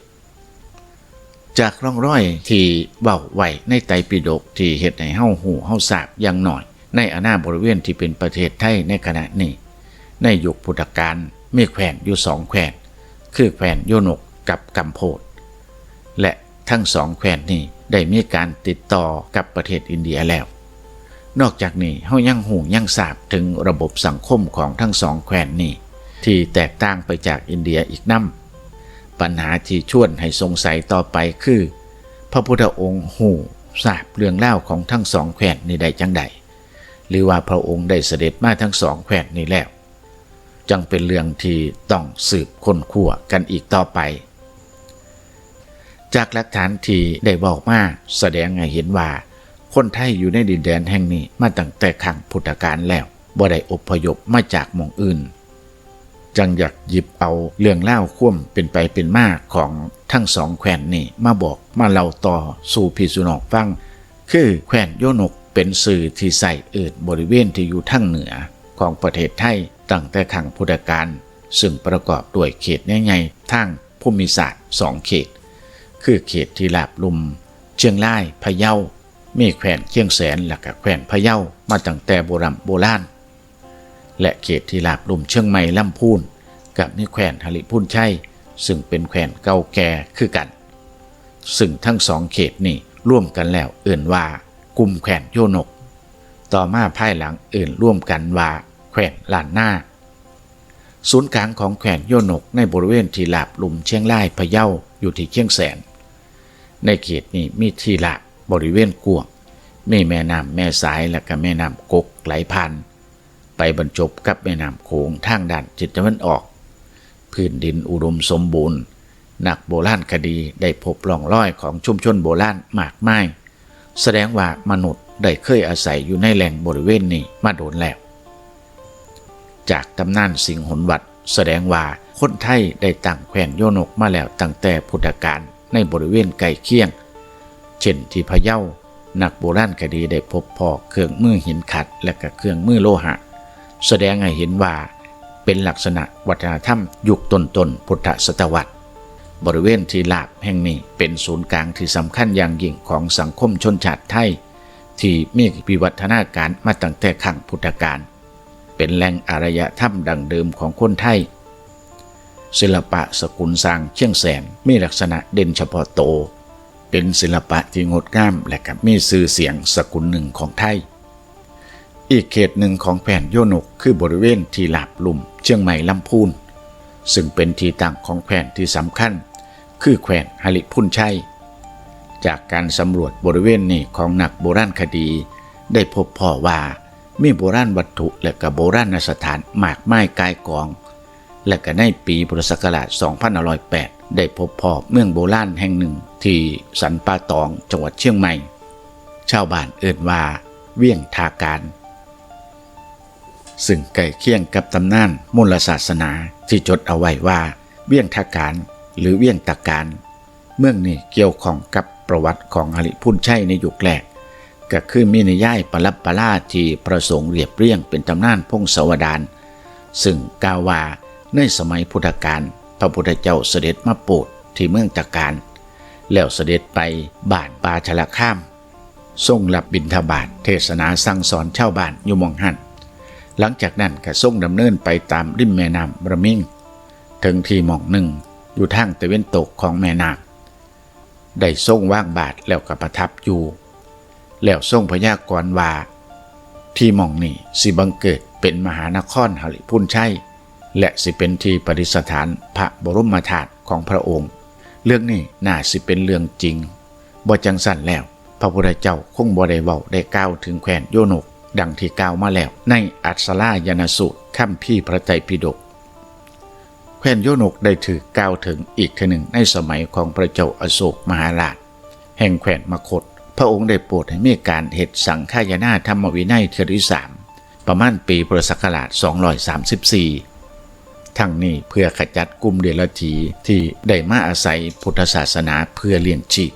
ຈາກຮ່ອງຮອຍທີ່ເວົ້າໄວ້ໃນໄຕປິດົກ ທີ່ເຮັດໃຫ້ເຮົາຮູ້ເຮົາຊາບຢ່າງໜ້ອຍ, ໃນອານາບໍລິເວນທີ່ເປັນປະເທດໄທໃນຂະນະນີ້, ໃນຍຸກພຸດທະການມີແຄວ້ນຢູ່ສອງແຄວ້ນ, ຄືແຄວ້ນໂຍນົກກັບກຳໂພດ ແລະ ທັງສອງແຄວ້ນນີ້ໄດ້ມີການຕິດຕໍ່ກັບປະເທດອິນເດຍແລ້ວ. ນອກຈາກນີ້, ເຮົາຍັງຮູ້ຍັງຊາບເຖິງລະບົບສັງຄົມຂອງທັງສອງແຄວ້ນນີ້ ທີ່ແຕກຕ່າງໄປຈາກອິນເດຍອີກນຳ. ບັນຫາທີ່ຊວນໃຫ້ສົງໄສຕໍ່ໄປຄື ພະພຸດທະອົງຮູ້ຊາບເລື່ອງລາວຂອງທັງສອງແຄວ້ນນີ້ໄດ້ຈັ່ງໃດ? ຫຼືວ່າພະອົງໄດ້ສະເດັດມາທັງສອງແຄວ້ນນີ້ແລ້ວ? ຈັ່ງເປັນເລື່ອງທີ່ຕ້ອງສືບຄົ້ນຄວ້າກັນອີກຕໍ່ໄປ. ຈາກຫຼັກຖານທີ່ໄດ້ເວົ້າມາ ສະແດງໃຫ້ເຫັນວ່າ ຄົນໄທຢູ່ໃນດິນແດນແຫ່ງນີ້ມາຕັ້ງແຕ່ຄັ້ງພຸດທະການແລ້ວ, ບໍ່ໄດ້ອົບພະຍົບມາຈາກໝ່ອງອື່ນ. ຈັ່ງຢາກຫຍິບເອົາເລື່ອງລາວຄວາມເປັນໄປເປັນມາຂອງທັງສອງແຄວ້ນນີ້ມາບອກມາເລົ່າຕໍ່ສູ່ພີ່ສູ່ນ້ອງຟັງ, ຄືແຄວ້ນໂຍນົກເປັນຊື່ທີ່ໃຊ້ເອີ້ນບໍລິເວນທີ່ຢູ່ທາງເໜືອຂອງປະເທດໄທຕັ້ງແຕ່ຄັ້ງພຸດທະການ, ຊຶ່ງປະກອບດ້ວຍເຂດໃຫຍ່ໆທາງພູມມິສາດສອງເຂດ, ຄືເຂດທີ່ລາບລຸ່ມ ຊຽງລາຍ, ພະເຍົາ, ມີແຄວ້ນຊຽງແສນ ແລະ ກະແຄວ້ນພະເຍົາມາຕັ້ງແຕ່ໂບຮ່ຳໂບລານ ແລະ ເຂດທີ່ລາບລຸ່ມ ຊຽງໃໝ່, ລຳພູນ ກະມີແຄວ້ນຫະລິພຸນໄຊ ຊຶ່ງເປັນແຄວ້ນເກົ່າແກ່ຄືກັນ. ຊຶ່ງທັງສອງເຂດນີ້ລວມກັນແລ້ວເອີ້ນວ່າກຸ່ມແຄວ້ນໂຍນົກ, ຕໍ່ມາພາຍຫຼັງເອີ້ນລວມກັນວ່າແຄວ້ນລ້ານນາ. ສູນກາງຂອງແຄວ້ນໂຍນົກໃນບໍລິເວນທີ່ລາບລຸ່ມ ຊຽງລາຍ, ພະເຍົາ ຢູ່ທີ່ຊຽງແສນ. ໃນເຂດນີ້ມີທີ່ລາບບໍລິເວນກວ້າງ, ມີແມ່ນ້ຳແມ່ສາຍ ແລະ ກະແມ່ນ້ຳກົກໄຫຼຜ່ານ, ໄປບັນຈົບກັບແມ່ນ້ຳໂຂງທາງດ້ານທິດຕາເວັນອອກ. ພື້ນດິນອຸດົມສົມບູນ, ນັກໂບລານຄະດີໄດ້ພົບຮ່ອງລອຍຂອງຊຸມຊົນໂບລານມາກມາຍ, ສະແດງວ່າມະນຸດໄດ້ເຄີຍອາໄສຢູ່ໃນແຫຼ່ງບໍລິເວນນີ້ມາດົນແລ້ວ. ຈາກຕຳນານສິງຫົນວັດ ສະແດງວ່າຄົນໄທໄດ້ຕັ້ງແຄວ້ນໂຍນົກມາແລ້ວຕັ້ງແຕ່ພຸດທະການໃນບໍລິເວນໃກ້ຄຽງ, ເຊັ່ນ ທີ່ພະເຍົາ, ນັກໂບລານຄະດີໄດ້ພົບພໍ້ເຄື່ອງມືຫີນຂັດ ແລະ ກະເຄື່ອງມືໂລຫະ, ສະແດງໃຫ້ເຫັນວ່າເປັນລັກສະນະວັດທະນະທຳຍຸກຕົ້ນໆ ພຸດທະສະຕະວັດ. ບໍລິເວນທີ່ລາບແຫ່ງນີ້ເປັນສູນກາງທີ່ສຳຄັນຢ່າງຍິ່ງຂອງສັງຄົມຊົນຊາດໄທ ທີ່ມີວິວັດທະນາການມາຕັ້ງແຕ່ຄັ້ງພຸດທະການ, ເປັນແຫຼ່ງອາລະຍະທຳດັ້ງເດີມຂອງຄົນໄທ. ສິລະປະສະກຸນຊ່າງຊຽງແສນມີລັກສະນະເດັ່ນສະເພາະໂຕ, ເປັນສິລະປະທີ່ງົດງາມ ແລະ ກະມີຊື່ສຽງສະກຸນໜຶ່ງຂອງໄທ. ອີກເຂດໜຶ່ງຂອງແຄວ້ນໂຍນົກ ຄືບໍລິເວນທີ່ລາບລຸ່ມ ຊຽງໃໝ່, ລຳພູນ, ຊຶ່ງເປັນທີ່ຕັ້ງຂອງແຄວ້ນທີ່ສຳຄັນ ຄືແຄວ້ນຫະລິພຸນໄຊ. ຈາກການສຳຫຼວດບໍລິເວນນີ້ຂອງນັກໂບລານຄະດີ ໄດ້ພົບພໍ້ວ່າ ມີໂບລານວັດຖຸ ແລະ ກະໂບລານສະຖານມາກມາຍກ່າຍກອງ, ແລະ ກະໃນປີພຸດທະສັກກະລາດສອງພັນຫ້າຮ້ອຍແປດ ໄດ້ພົບພໍ້ເມືອງໂບລານແຫ່ງໜຶ່ງທີ່ສັນປ່າຕອງ ຈັງຫວັດຊຽງໃໝ່, ຊາວບ້ານເອີ້ນວ່າວຽງທ່າການ, ຊຶ່ງໃກ້ຄຽງກັບຕຳນານມູນລະສາສະໜາທີ່ຈົດເອົາໄວ້ວ່າ ວຽງທ່າການ ຫຼື ວຽງຕາການ. ເມືອງນີ້ກ່ຽວຂ້ອງກັບປະຫວັດຂອງຫະລິພຸນໄຊໃນຍຸກແລກ, ກະຄືມີນິຍາຍປະລັບປະລາທີ່ພະສົງລຽບລຽງເປັນຕຳນານພົງສາວະດານ, ຊຶ່ງກ່າວວ່າໃນສະໄໝພຸດທະການ ພະພຸດທະເຈົ້າສະເດັດມາໂປດທີ່ເມືອງຕາການ, ແລ້ວສະເດັດໄປບ້ານປ່າຊະລະຄາມ, ຊົງຮັບບິນທະບາດ, ເທດສະໜາສັ່ງສອນຊາວບ້ານຢູ່ໝ່ອງຫັ້ນ. ຫຼັງຈາກນັ້ນກະຊົງດຳເນີນໄປຕາມລິມແມ່ນ້ຳລະມິງ, ເຖິງທີ່ໝ່ອງໜຶ່ງຢູ່ທາງຕາເວັນຕົກຂອງແມ່ນ້ຳ, ໄດ້ຊົງວາງບາດແລ້ວກໍປະທັບຢູ່, ແລ້ວຊົງພະຍາກອນວ່າ ທີ່ໝ່ອງນີ້ຊິບັງເກີດເປັນມະຫານະຄອນຫະລິພຸນໄຊ ແລະ ຊິເປັນທີ່ປະດິດສະຖານພະບໍລົມມະທາດຂອງພະອົງ. ເລື່ອງນີ້ໜ້າຊິເປັນເລື່ອງຈິງ, ບໍ່ຈັ່ງຊັ້ນແລ້ວ ພະພຸດທະເຈົ້າຄົງບໍ່ໄດ້ເວົ້າໄດ້ກ່າວເຖິງແຄວ້ນໂຍນົກ ດັ່ງທີ່ກ່າວມາແລ້ວໃນອັດສະລາຍະນະສູດ ຄຳພີພະໄຕປິດົກ. ແຄວ້ນໂຍນົກໄດ້ຖືກກ່າວເຖິງອີກເທື່ອໜຶ່ງໃນສະໄໝຂອງພະເຈົ້າອະໂສກມະຫາລາດ ແຫ່ງແຄວ້ນມະຄົດ. ພະອົງໄດ້ໂປດໃຫ້ມີການເຮັດສັງຄາຍະນາທຳມະວິໄນເທື່ອທີສາມ ປະມານປີພຸດທະສັກກະລາດສອງຮ້ອຍສາມສິບສີ່ ທັງນີ້ເພື່ອຂະຈັດກຸ່ມເດລະຖີທີ່ໄດ້ມາອາໄສພຸດທະສາສະໜາເພື່ອລ້ຽງຊີບ.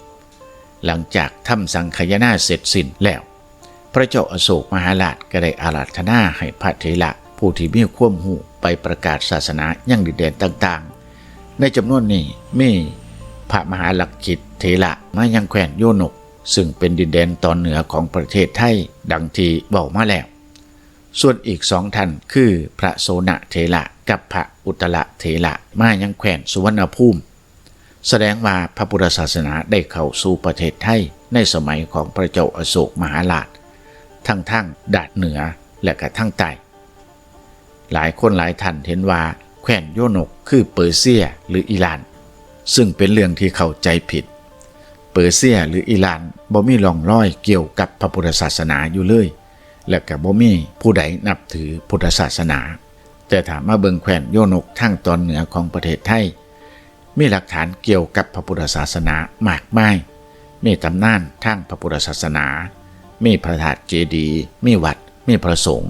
ຫຼັງຈາກທຳສັງຄາຍະນາເສັດສິ້ນແລ້ວ, ພະເຈົ້າອະໂສກມະຫາລາດກໍໄດ້ອາລາທະນາໃຫ້ພະເຖລະຜູ້ທີ່ມີຄວາມຮູ້ໄປປະກາດສາສະໜາຍັງດິນແດນຕ່າງໆ. ໃນຈຳນວນນີ້ມີພະມະຫາລັກຂິດເຖລະມາຍັງແຄວ້ນໂຍນົກ, ຊຶ່ງເປັນດິນແດນຕອນເໜືອຂອງປະເທດໄທ, ດັ່ງທີ່ເວົ້າມາແລ້ວ. ສ່ວນອີກສອງທ່ານ ຄື ພະໂສນະເຖລະ ກັບ ພະອຸດຕະລະເຖລະ ມາຍັງແຄວ້ນສຸວັນນະພູມ, ສະແດງວ່າພະພຸດທະສາສະໜາໄດ້ເຂົ້າສູ່ປະເທດໄທໃນສະໄໝຂອງພະເຈົ້າອະໂສກມະຫາລາດ, ທັງທາງດ້ານເໜືອ ແລະ ກະທາງໃຕ້. ຫຼາຍຄົນຫຼາຍທ່ານເຫັນວ່າແຄວ້ນໂຍນົກຄືເປີເຊຍ ຫຼື ອີຣານ, ຊຶ່ງເປັນເລື່ອງທີ່ເຂົ້າໃຈຜິດ. ເປີເຊຍ ຫຼື ອີຣານ ບໍ່ມີຮ່ອງລອຍກ່ຽວກັບພະພຸດທະສາສະໜາຢູ່ເລີຍ, ແລະ ກໍບໍ່ມີຜູ້ໃດນັບຖືພຸດທະສາສະໜາ. ແຕ່ຖ້າມາເບິ່ງແຄວ້ນໂຍນົກທາງຕອນເໜືອຂອງປະເທດໄທ, ມີຫຼັກຖານກ່ຽວກັບພະພຸດທະສາສະໜາມາກມາຍ, ມີຕຳນານທາງພະພຸດທະສາສະໜາ, ມີພະທາດເຈດີ, ມີວັດ, ມີພະສົງ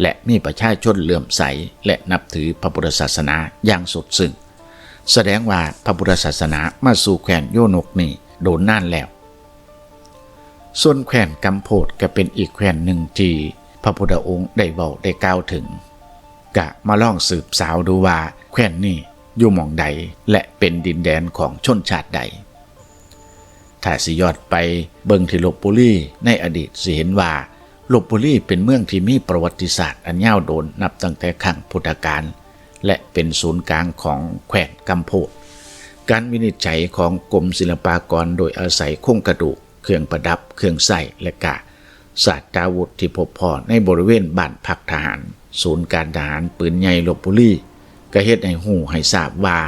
ແລະ ມີປະຊາຊົນເຫຼື້ອມໃສ ແລະ ນັບຖືພະພຸດທະສາສະໜາຢ່າງສຸດຊຶ້ງ, ສະແດງວ່າພະພຸດທະສາສະໜາມາສູ່ແຄວ້ນໂຍນົກນີ້ໂດນນານແລ້ວ. ສ່ວນແຄວ້ນກຳໂພດກໍເປັນອີກແຄວ້ນໜຶ່ງທີ່ພະພຸດທະອົງໄດ້ເວົ້າໄດ້ກ່າວເຖິງ. ກະມາລອງສືບສາວດູວ່າແຄວ້ນນີ້ຢູ່ໝ່ອງໃດ ແລະ ເປັນດິນແດນຂອງຊົນຊາດໃດ. ຖ້າຊິຍ້ອນໄປເບິ່ງທີ່ລົບບຸລີໃນອະດີດ ຊິເຫັນວ່າລົບບຸລີເປັນເມືອງທີ່ມີປະຫວັດຕິສາດອັນຍາວໂດນ ນັບຕັ້ງແຕ່ຄັ້ງພຸດທະການ ແລະ ເປັນສູນກາງຂອງແຄວ້ນກຳໂພດ. ການວິນິດໄຈຂອງກົມສິລະປາກອນໂດຍອາໄສໂຄງກະດູກ, ເຄື່ອງປະດັບ, ເຄື່ອງໃຊ້ ແລະ ກະສາດຕາວຸດທີ່ພົບພໍ້ໃນບໍລິເວນບ້ານພັກທະຫານ, ສູນການທະຫານປືນໃຫຍ່ລົບບຸລີ ກໍເຮັດໃຫ້ຮູ້ໃຫ້ຊາບວ່າ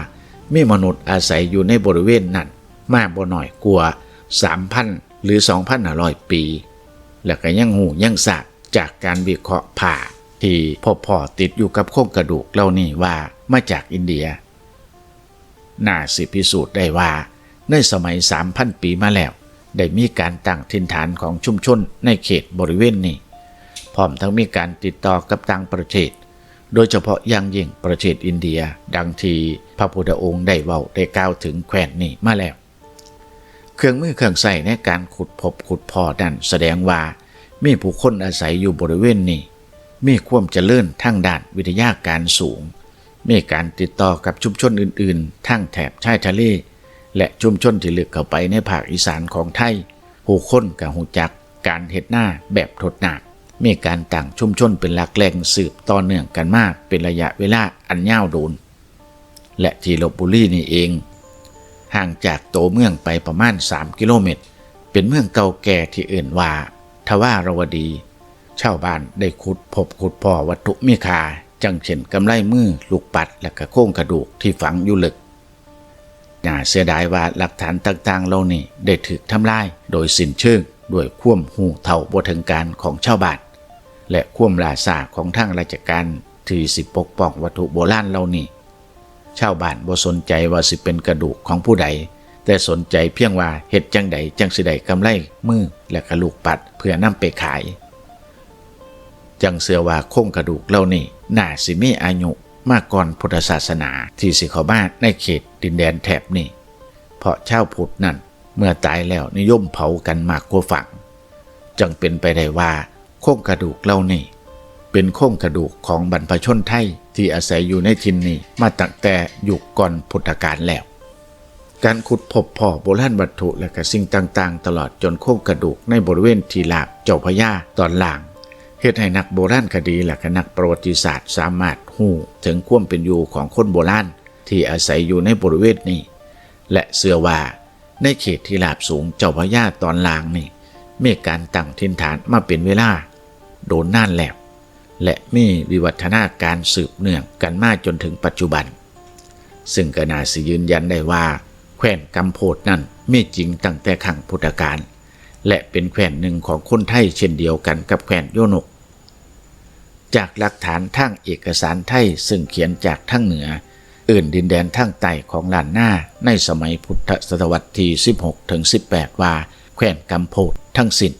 ມີມະນຸດອາໄສຢູ່ໃນບໍລິເວນນັ້ນມາບໍ່ໜ້ອຍກວ່າສາມພັນ ຫຼື ສອງພັນຫ້າຮ້ອຍປີ, ແລະ ກໍຍັງຮູ້ຍັງຊາບຈາກການວິເຄາະຜ້າທີ່ພົບພໍ້ຕິດຢູ່ກັບໂຄງກະດູກເຫຼົ່ານີ້ວ່າມາຈາກອິນເດຍ. ໜ້າຊິພິສູດໄດ້ວ່າ ໃນສະໄໝສາມພັນປີມາແລ້ວ ໄດ້ມີການຕັ້ງຖິ່ນຖານຂອງຊຸມຊົນໃນເຂດບໍລິເວນນີ້, ພ້ອມທັງມີການຕິດຕໍ່ກັບຕ່າງປະເທດ, ໂດຍສະເພາະຢ່າງຍິ່ງປະເທດອິນເດຍ, ດັ່ງທີ່ພະພຸດທະອົງໄດ້ເວົ້າໄດ້ກ່າວເຖິງແຄວ້ນນີ້ມາແລ້ວ. ເຄື່ອງມືເຄື່ອງໃຊ້ໃນການຂຸດພົບຂຸດພໍ້ນັ້ນສະແດງວ່າ ມີຜູ້ຄົນອາໄສຢູ່ບໍລິເວນນີ້, ມີຄວາມຈະເລີນທາງດ້ານວິທະຍາການສູງ, ມີການຕິດຕໍ່ກັບຊຸມຊົນອື່ນໆ ທັງແຖບຊາຍທະເລ ແລະ ຊຸມຊົນທີ່ເລິກເຂົ້າໄປໃນພາກອີສານຂອງໄທ. ຜູ້ຄົນກໍຮູ້ຈັກການເຮັດນາແບບທົດນ້ຳ, ມີການຕັ້ງຊຸມຊົນເປັນຫຼັກແຫຼ່ງສືບຕໍ່ເນື່ອງກັນມາເປັນໄລຍະເວລາອັນຍາວໂດນ. ແລະ ທີ່ລົບບຸລີນີ້ເອງ, ຫ່າງຈາກໂຕເມືອງໄປປະມານສາມກິໂລແມັດ, ເປັນເມືອງເກົ່າແກ່ທີ່ເອີ້ນວ່າທະວາລະວະດີ. ຊາວບ້ານໄດ້ຂຸດພົບຂຸດພໍ້ວັດຖຸມີຄ່າ, ຈັ່ງເຊັ່ນ ກຳໄລມື, ລູກປັດ ແລະ ກະໂຄງກະດູກທີ່ຝັງຢູ່ເລິກ. ໜ້າເສຍດາຍວ່າຫຼັກຖານຕ່າງໆເຫຼົ່ານີ້ໄດ້ຖືກທຳລາຍໂດຍສິ້ນເຊີງ ດ້ວຍຄວາມຮູ້ເທົ່າບໍ່ເຖິງການຂອງຊາວບ້ານ ແລະ ຄວາມຫຼ້າຊ້າຂອງທາງລາຊະການທີ່ຊິປົກປ້ອງວັດຖຸໂບລານເຫຼົ່ານີ້. ຊາວບ້ານບໍ່ສົນໃຈວ່າຊິເປັນກະດູກຂອງຜູ້ໃດ, ແຕ່ສົນໃຈພຽງວ່າເຮັດຈັ່ງໃດຈັ່ງຊິໄດ້ກຳໄລມື ແລະ ກະລູກປັດເພື່ອນຳໄປຂາຍ. ຈັ່ງເຊື່ອວ່າໂຄງກະດູກເຫຼົ່ານີ້ໜ້າຊິມີອາຍຸມາກ່ອນພຸດທະສາສະໜາທີ່ຊິເຂົ້າມາໃນເຂດດິນແດນແຖບນີ້, ເພາະຊາວພຸດນັ້ນເມື່ອຕາຍແລ້ວນິຍົມເຜົາກັນມາກກວ່າຝັງ. ຈັ່ງເປັນໄປໄດ້ວ່າໂຄງກະດູກເຫຼົ່ານີ້ເປັນໂຄງກະດູກຂອງບັນພະຊົນໄທທີ່ອາໄສຢູ່ໃນຖິ່ນນີ້ມາຕັ້ງແຕ່ຍຸກກ່ອນພຸດທະການແລ້ວ. ການຂຸດພົບພໍ້ໂບລານວັດຖຸ ແລະ ກະສິ່ງຕ່າງໆ ຕະຫຼອດຈົນໂຄງກະດູກໃນບໍລິເວນທີ່ລາບເຈົ້າພະຍາຕອນລ່າງ ເຮັດໃຫ້ນັກໂບລານຄະດີ ແລະ ກະນັກປະຫວັດຕິສາດສາມາດຮູ້ເຖິງຄວາມເປັນຢູ່ຂອງຄົນໂບລານທີ່ອາໄສຢູ່ໃນບໍລິເວນນີ້ ແລະ ເຊື່ອວ່າໃນເຂດທີ່ລາບສູງເຈົ້າພະຍາຕອນລ່າງນີ້ ມີການຕັ້ງຖິ່ນຖານມາເປັນເວລາ ໂດນນານແລ້ວ ແລະ ມີວິວັດທະນາການສືບເນື່ອງກັນມາຈົນເຖິງປັດຈຸບັນ, ຊຶ່ງກໍໜ້າຊິຢືນຢັນໄດ້ວ່າ ແຄວ້ນກຳໂພດນັ້ນມີຈິງຕັ້ງແຕ່ຄັ້ງພຸດທະການ ແລະ ເປັນແຄວ້ນໜຶ່ງຂອງຄົນໄທເຊັ່ນດຽວກັນກັບແຄວ້ນໂຍນົກ. ຈາກຫຼັກຖານທາງເອກະສານໄທ ຊຶ່ງຂຽນຈາກທາງເໜືອ ເອີ້ນດິນແດນທາງໃຕ້ຂອງລ້ານນາໃນສະໄໝພຸດທະສະຕະວັດທີສິບຫົກເຖິງສິບແປດວ່າ ແຄວ້ນກຳໂພດທັງສິ້ນ.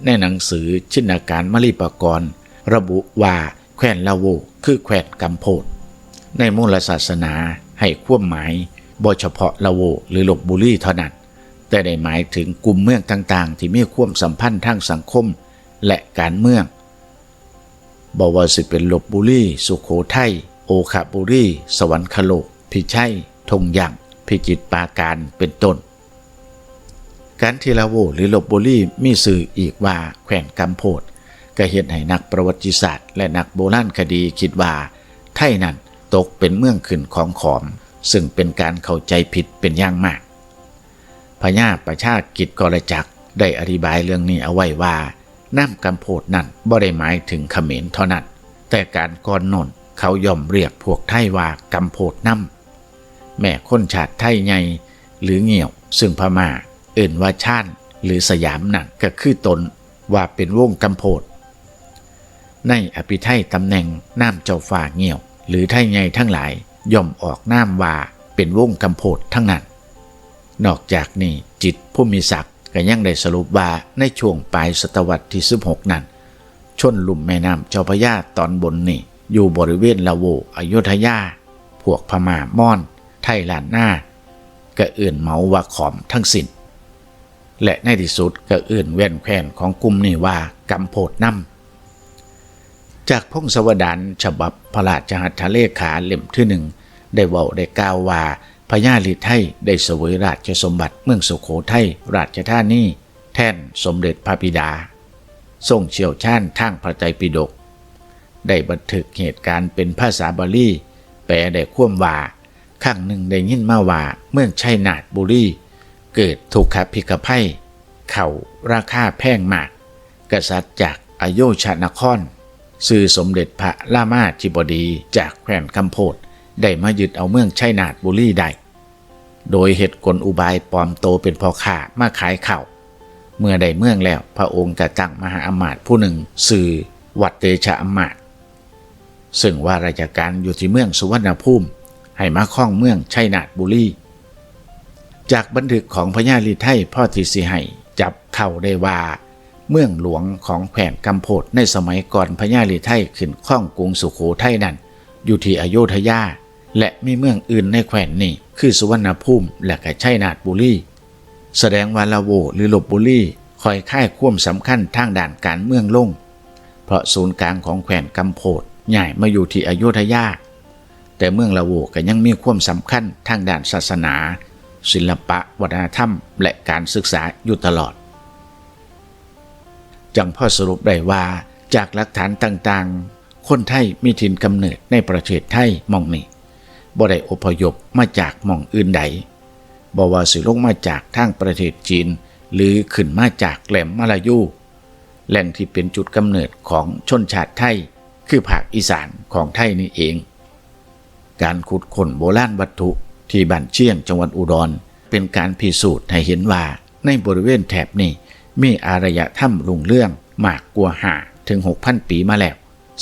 ໃນໜັງສືຊິນນາການມະລີປະກອນ ລະບຸວ່າ ແຄວ້ນລາໂວ ຄືແຄວ້ນກຳໂພດ. ໃນມູນລະສາສະໜາໃຫ້ຄວາມໝາຍບໍ່ສະເພາະລາໂວ ຫຼື ລົບບຸລີເທົ່ານັ້ນ, ແຕ່ໄດ້ໝາຍເຖິງກຸ່ມເມືອງຕ່າງໆ ທີ່ມີຄວາມສຳພັນທາງສັງຄົມ ແລະ ການເມືອງ, ບໍ່ວ່າຊິເປັນລົບບຸລີ, ສຸໂຂໄທ, ໂອຄະບຸລີ, ສະຫວັນຄະໂລກ, ພິໄຊ, ທົ່ງຢາງ, ພິຈິດປາການ ເປັນຕົ້ນ. ການທີ່ລາໂວ ຫຼື ລົບບຸລີ ມີຊື່ອີກວ່າແຂວງກຳໂພດ ກໍເຮັດໃຫ້ນັກປະຫວັດຕິສາດ ແລະ ນັກໂບລານຄະດີຄິດວ່າໄທນັ້ນຕົກເປັນເມືອງຂຶ້ນຂອງຂອມ, ຊຶ່ງເປັນການເຂົ້າໃຈຜິດເປັນຢ່າງມາກ. ພະຍາປະຊາກິດກໍລະຈັກ ໄດ້ອະທິບາຍເລື່ອງນີ້ເອົາໄວ້ວ່າ ນາມກຳໂພດນັ້ນບໍ່ໄດ້ໝາຍເຖິງຂະເໝນເທົ່ານັ້ນ, ແຕ່ການກ່ອນໂນ້ນເຂົາຍ່ອມຮຽກພວກໄທວ່າກຳໂພດນຳ. ແມ່ຄົນຊາດໄທໃຫຍ່ ຫຼື ງ່ຽວ ຊຶ່ງພະມ້າເອີ້ນວ່າຊານ ຫຼື ສະຫຍາມນັ້ນ ກໍຄືຕົນວ່າເປັນວົງກຳໂພດ. ໃນອະພິໄທຕຳແໜ່ງນາມເຈົ້າຟ້າງ່ຽວ ຫຼື ໄທໃຫຍ່ທັງຫຼາຍ ຍ່ອມອອກນາມວ່າເປັນວົງກຳໂພດທັງນັ້ນ. ນອກຈາກນີ້ ຈິດ ພູມມິສັກ ກໍຍັງໄດ້ສະຫຼຸບວ່າ ໃນຊ່ວງປາຍສະຕະວັດທີສິບຫົກນັ້ນ ຊົນລຸ່ມແມ່ນ້ຳເຈົ້າພະຍາຕອນບົນນີ້ ຢູ່ບໍລິເວນລາໂວ ອະຍຸດທະຍາ, ພວກພະມ້າ, ມອນ, ໄທລ້ານນາ ກໍເອີ້ນເໝົາວ່າຂອມທັງສິ້ນ ແລະ ໃນທີ່ສຸດກໍເອີ້ນແວ່ນແຄວ້ນຂອງກຸ່ມນີ້ວ່າກຳໂພດນຳ. ຈາກພົງສະວະດານ ສະບັບພະລາຊະຫັດຖະເລຂາເຫຼັ້ມທີໜຶ່ງ ໄດ້ເວົ້າໄດ້ກ່າວວ່າ ພະຍາລິໄທໄດ້ສະເຫວີຍລາຊະສົມບັດເມືອງສຸໂຂໄທລາຊະທານີ ແທນສົມເດັດພະບິດາ, ຊົງຊ່ຽວຊານທາງພະໄຕປິດົກ, ໄດ້ບັນທຶກເຫດການເປັນພາສາບາລີ ແປໄດ້ຄວາມວ່າ ຄັ້ງໜຶ່ງໄດ້ຍິນມາວ່າເມືອງໄຊນາດບຸລີເກີດທຸກຂະພິກຂະໄພ, ເຂົ້າລາຄາແພງມາກ, ກະສັດຈາກອະໂຍຊະນະຄອນ ຊື່ສົມເດັດພະລາມາທິບໍດີ ຈາກແຄວ້ນກຳໂພດ ໄດ້ມາຍຶດເອົາເມືອງໄຊນາດບຸລີໄດ້ ໂດຍເຮັດກົນອຸບາຍປອມໂຕເປັນພໍ່ຄ້າມາຂາຍເຂົ້າ. ເມື່ອໄດ້ເມືອງແລ້ວ ພະອົງກໍຕັ້ງມະຫາອຳມາດຜູ້ໜຶ່ງຊື່ວັດເຕຊະອຳມາດ ເຊິ່ງວ່າລາຊະການຢູ່ທີ່ເມືອງສຸວັນນະພູມ ໃຫ້ມາຄອງເມືອງໄຊນາດບຸລີ. ຈາກບັນທຶກຂອງພະຍາລິໄທພໍທີ່ຊິໃຫ້ຈັບເຂົ້າໄດ້ວ່າ ເມືອງຫຼວງຂອງແຂວນກຳໂພດໃນສະໄໝກ່ອນພະຍາລິໄທຂຶ້ນຄອງກຸງສຸໂຂໄທນັ້ນ ຢູ່ທີ່ອະໂຍທະຍາ ແລະ ມີເມືອງອື່ນໃນແຂວນນີ້ ຄື ສຸວັນນະພູມ ແລະ ກະໄຊນາດບຸລີ. ສະແດງວ່າລາໂວ ຫຼື ລົບບຸລີ ຄ່ອຍຄາຍຄວາມສຳຄັນທາງດ້ານການເມືອງລົງ ເພາະສູນກາງຂອງແຂວນກຳໂພດຍ້າຍມາຢູ່ທີ່ອະໂຍທະຍາ, ແຕ່ເມືອງລາໂວກໍຍັງມີຄວາມສຳຄັນທາງດ້ານສາສະໜາ, ສິລະປະ, ວັດທະນະທຳ ແລະ ການສຶກສາຢູ່ຕະຫຼອດ. ຈັ່ງພໍສະຫຼຸບໄດ້ວ່າ ຈາກຫຼັກຖານຕ່າງໆ ຄົນໄທມີຖິ່ນກຳເນີດໃນປະເທດໄທໝ່ອງນີ້, ບໍ່ໄດ້ອົບພະຍົບມາຈາກໝ່ອງອື່ນໃດ, ບໍ່ວ່າຊິລົງມາຈາກທາງປະເທດຈີນ ຫຼື ຂຶ້ນມາຈາກແຫຼມມະລາຢູ, ແຫຼ່ງທີ່ເປັນຈຸດກຳເນີດຂອງຊົນຊາດໄທ ຄືພາກອີສານຂອງໄທນີ້ເອງ. ການຂຸດຄົ້ນໂບລານວັດຖຸທີ່ບ້ານຊຽງ ຈັງຫວັດອຸດອນ ເປັນການພິສູດໃຫ້ເຫັນວ່າ ໃນບໍລິເວນແຖບນີ້ມີອາລະຍະທຳຮຸ່ງເຮືອງມາກກວ່າຫ້າເຖິງຫົກພັນປີມາແລ້ວ,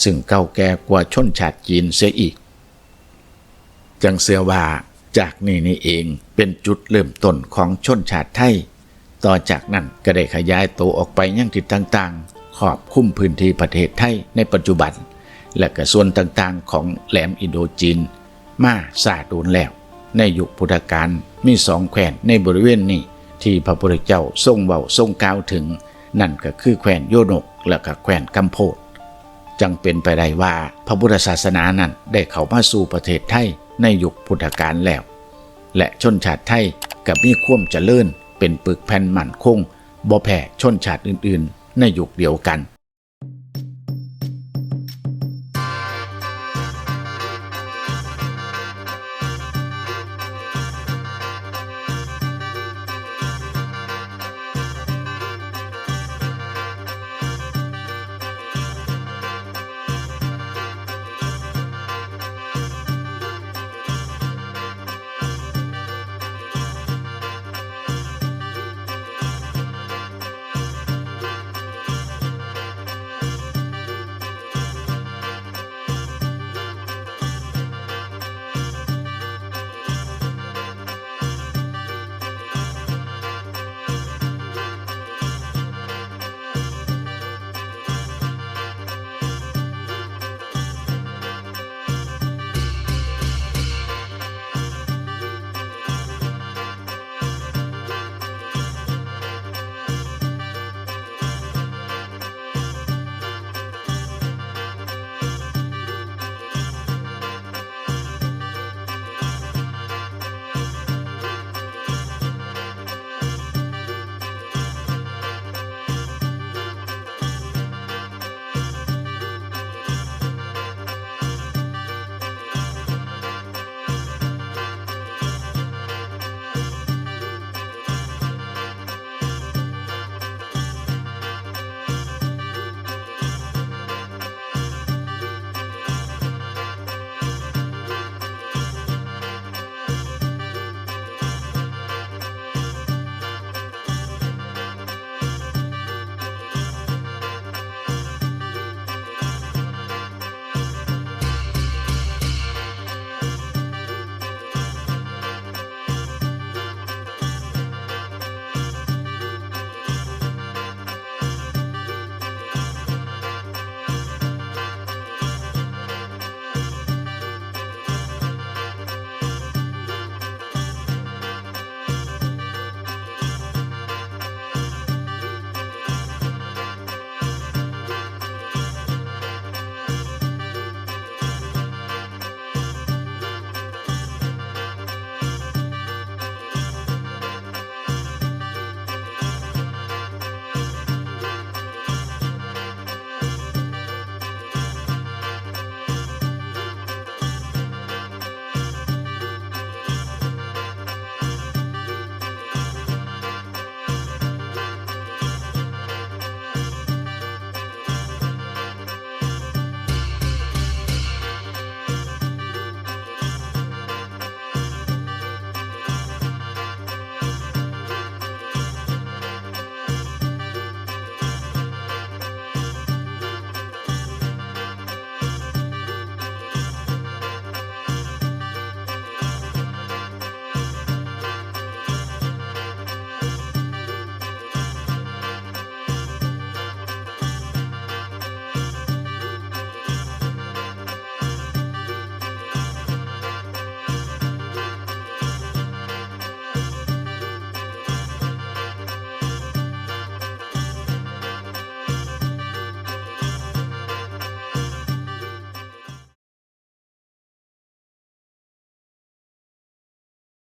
ຊຶ່ງເກົ່າແກ່ກວ່າຊົນຊາດຈີນເສຍອີກ. ຈັ່ງເຊື່ອວ່າຈາກນີ້ນີ້ເອງເປັນຈຸດເລີ່ມຕົ້ນຂອງຊົນຊາດໄທ. ຕໍ່ຈາກນັ້ນກໍໄດ້ຂະຫຍາຍໂຕອອກໄປຍັງທິດຕ່າງໆ ຄອບຄຸມພື້ນທີ່ປະເທດໄທໃນປັດຈຸບັນ ແລະ ກະສ່ວນຕ່າງໆຂອງແຫຼມອິນໂດຈີນມາຊ້າດົນແລ້ວ. ໃນຍຸກພຸດທະການມີສອງແຂວນໃນບໍລິເວນນີ້ທີ່ພະພຸດທະເຈົ້າຊົງເວົ້າຊົງກ່າວເຖິງ, ນັ້ນກໍຄືແຂວນໂຍນົກ ແລະ ກະແຂວນກຳໂພດ. ຈັ່ງເປັນໄປໄດ້ວ່າ ພະພຸດທະສາສະໜານັ້ນໄດ້ເຂົ້າມາສູ່ປະເທດໄທໃນຍຸກພຸດທະການແລ້ວ ແລະ ຊົນຊາດໄທກໍມີຄວາມຈະເລີນເປັນປຶກແຜ່ນໝັ້ນຄົງບໍ່ແພ້ຊົນຊາດອື່ນໆໃນຍຸກດຽວກັນ.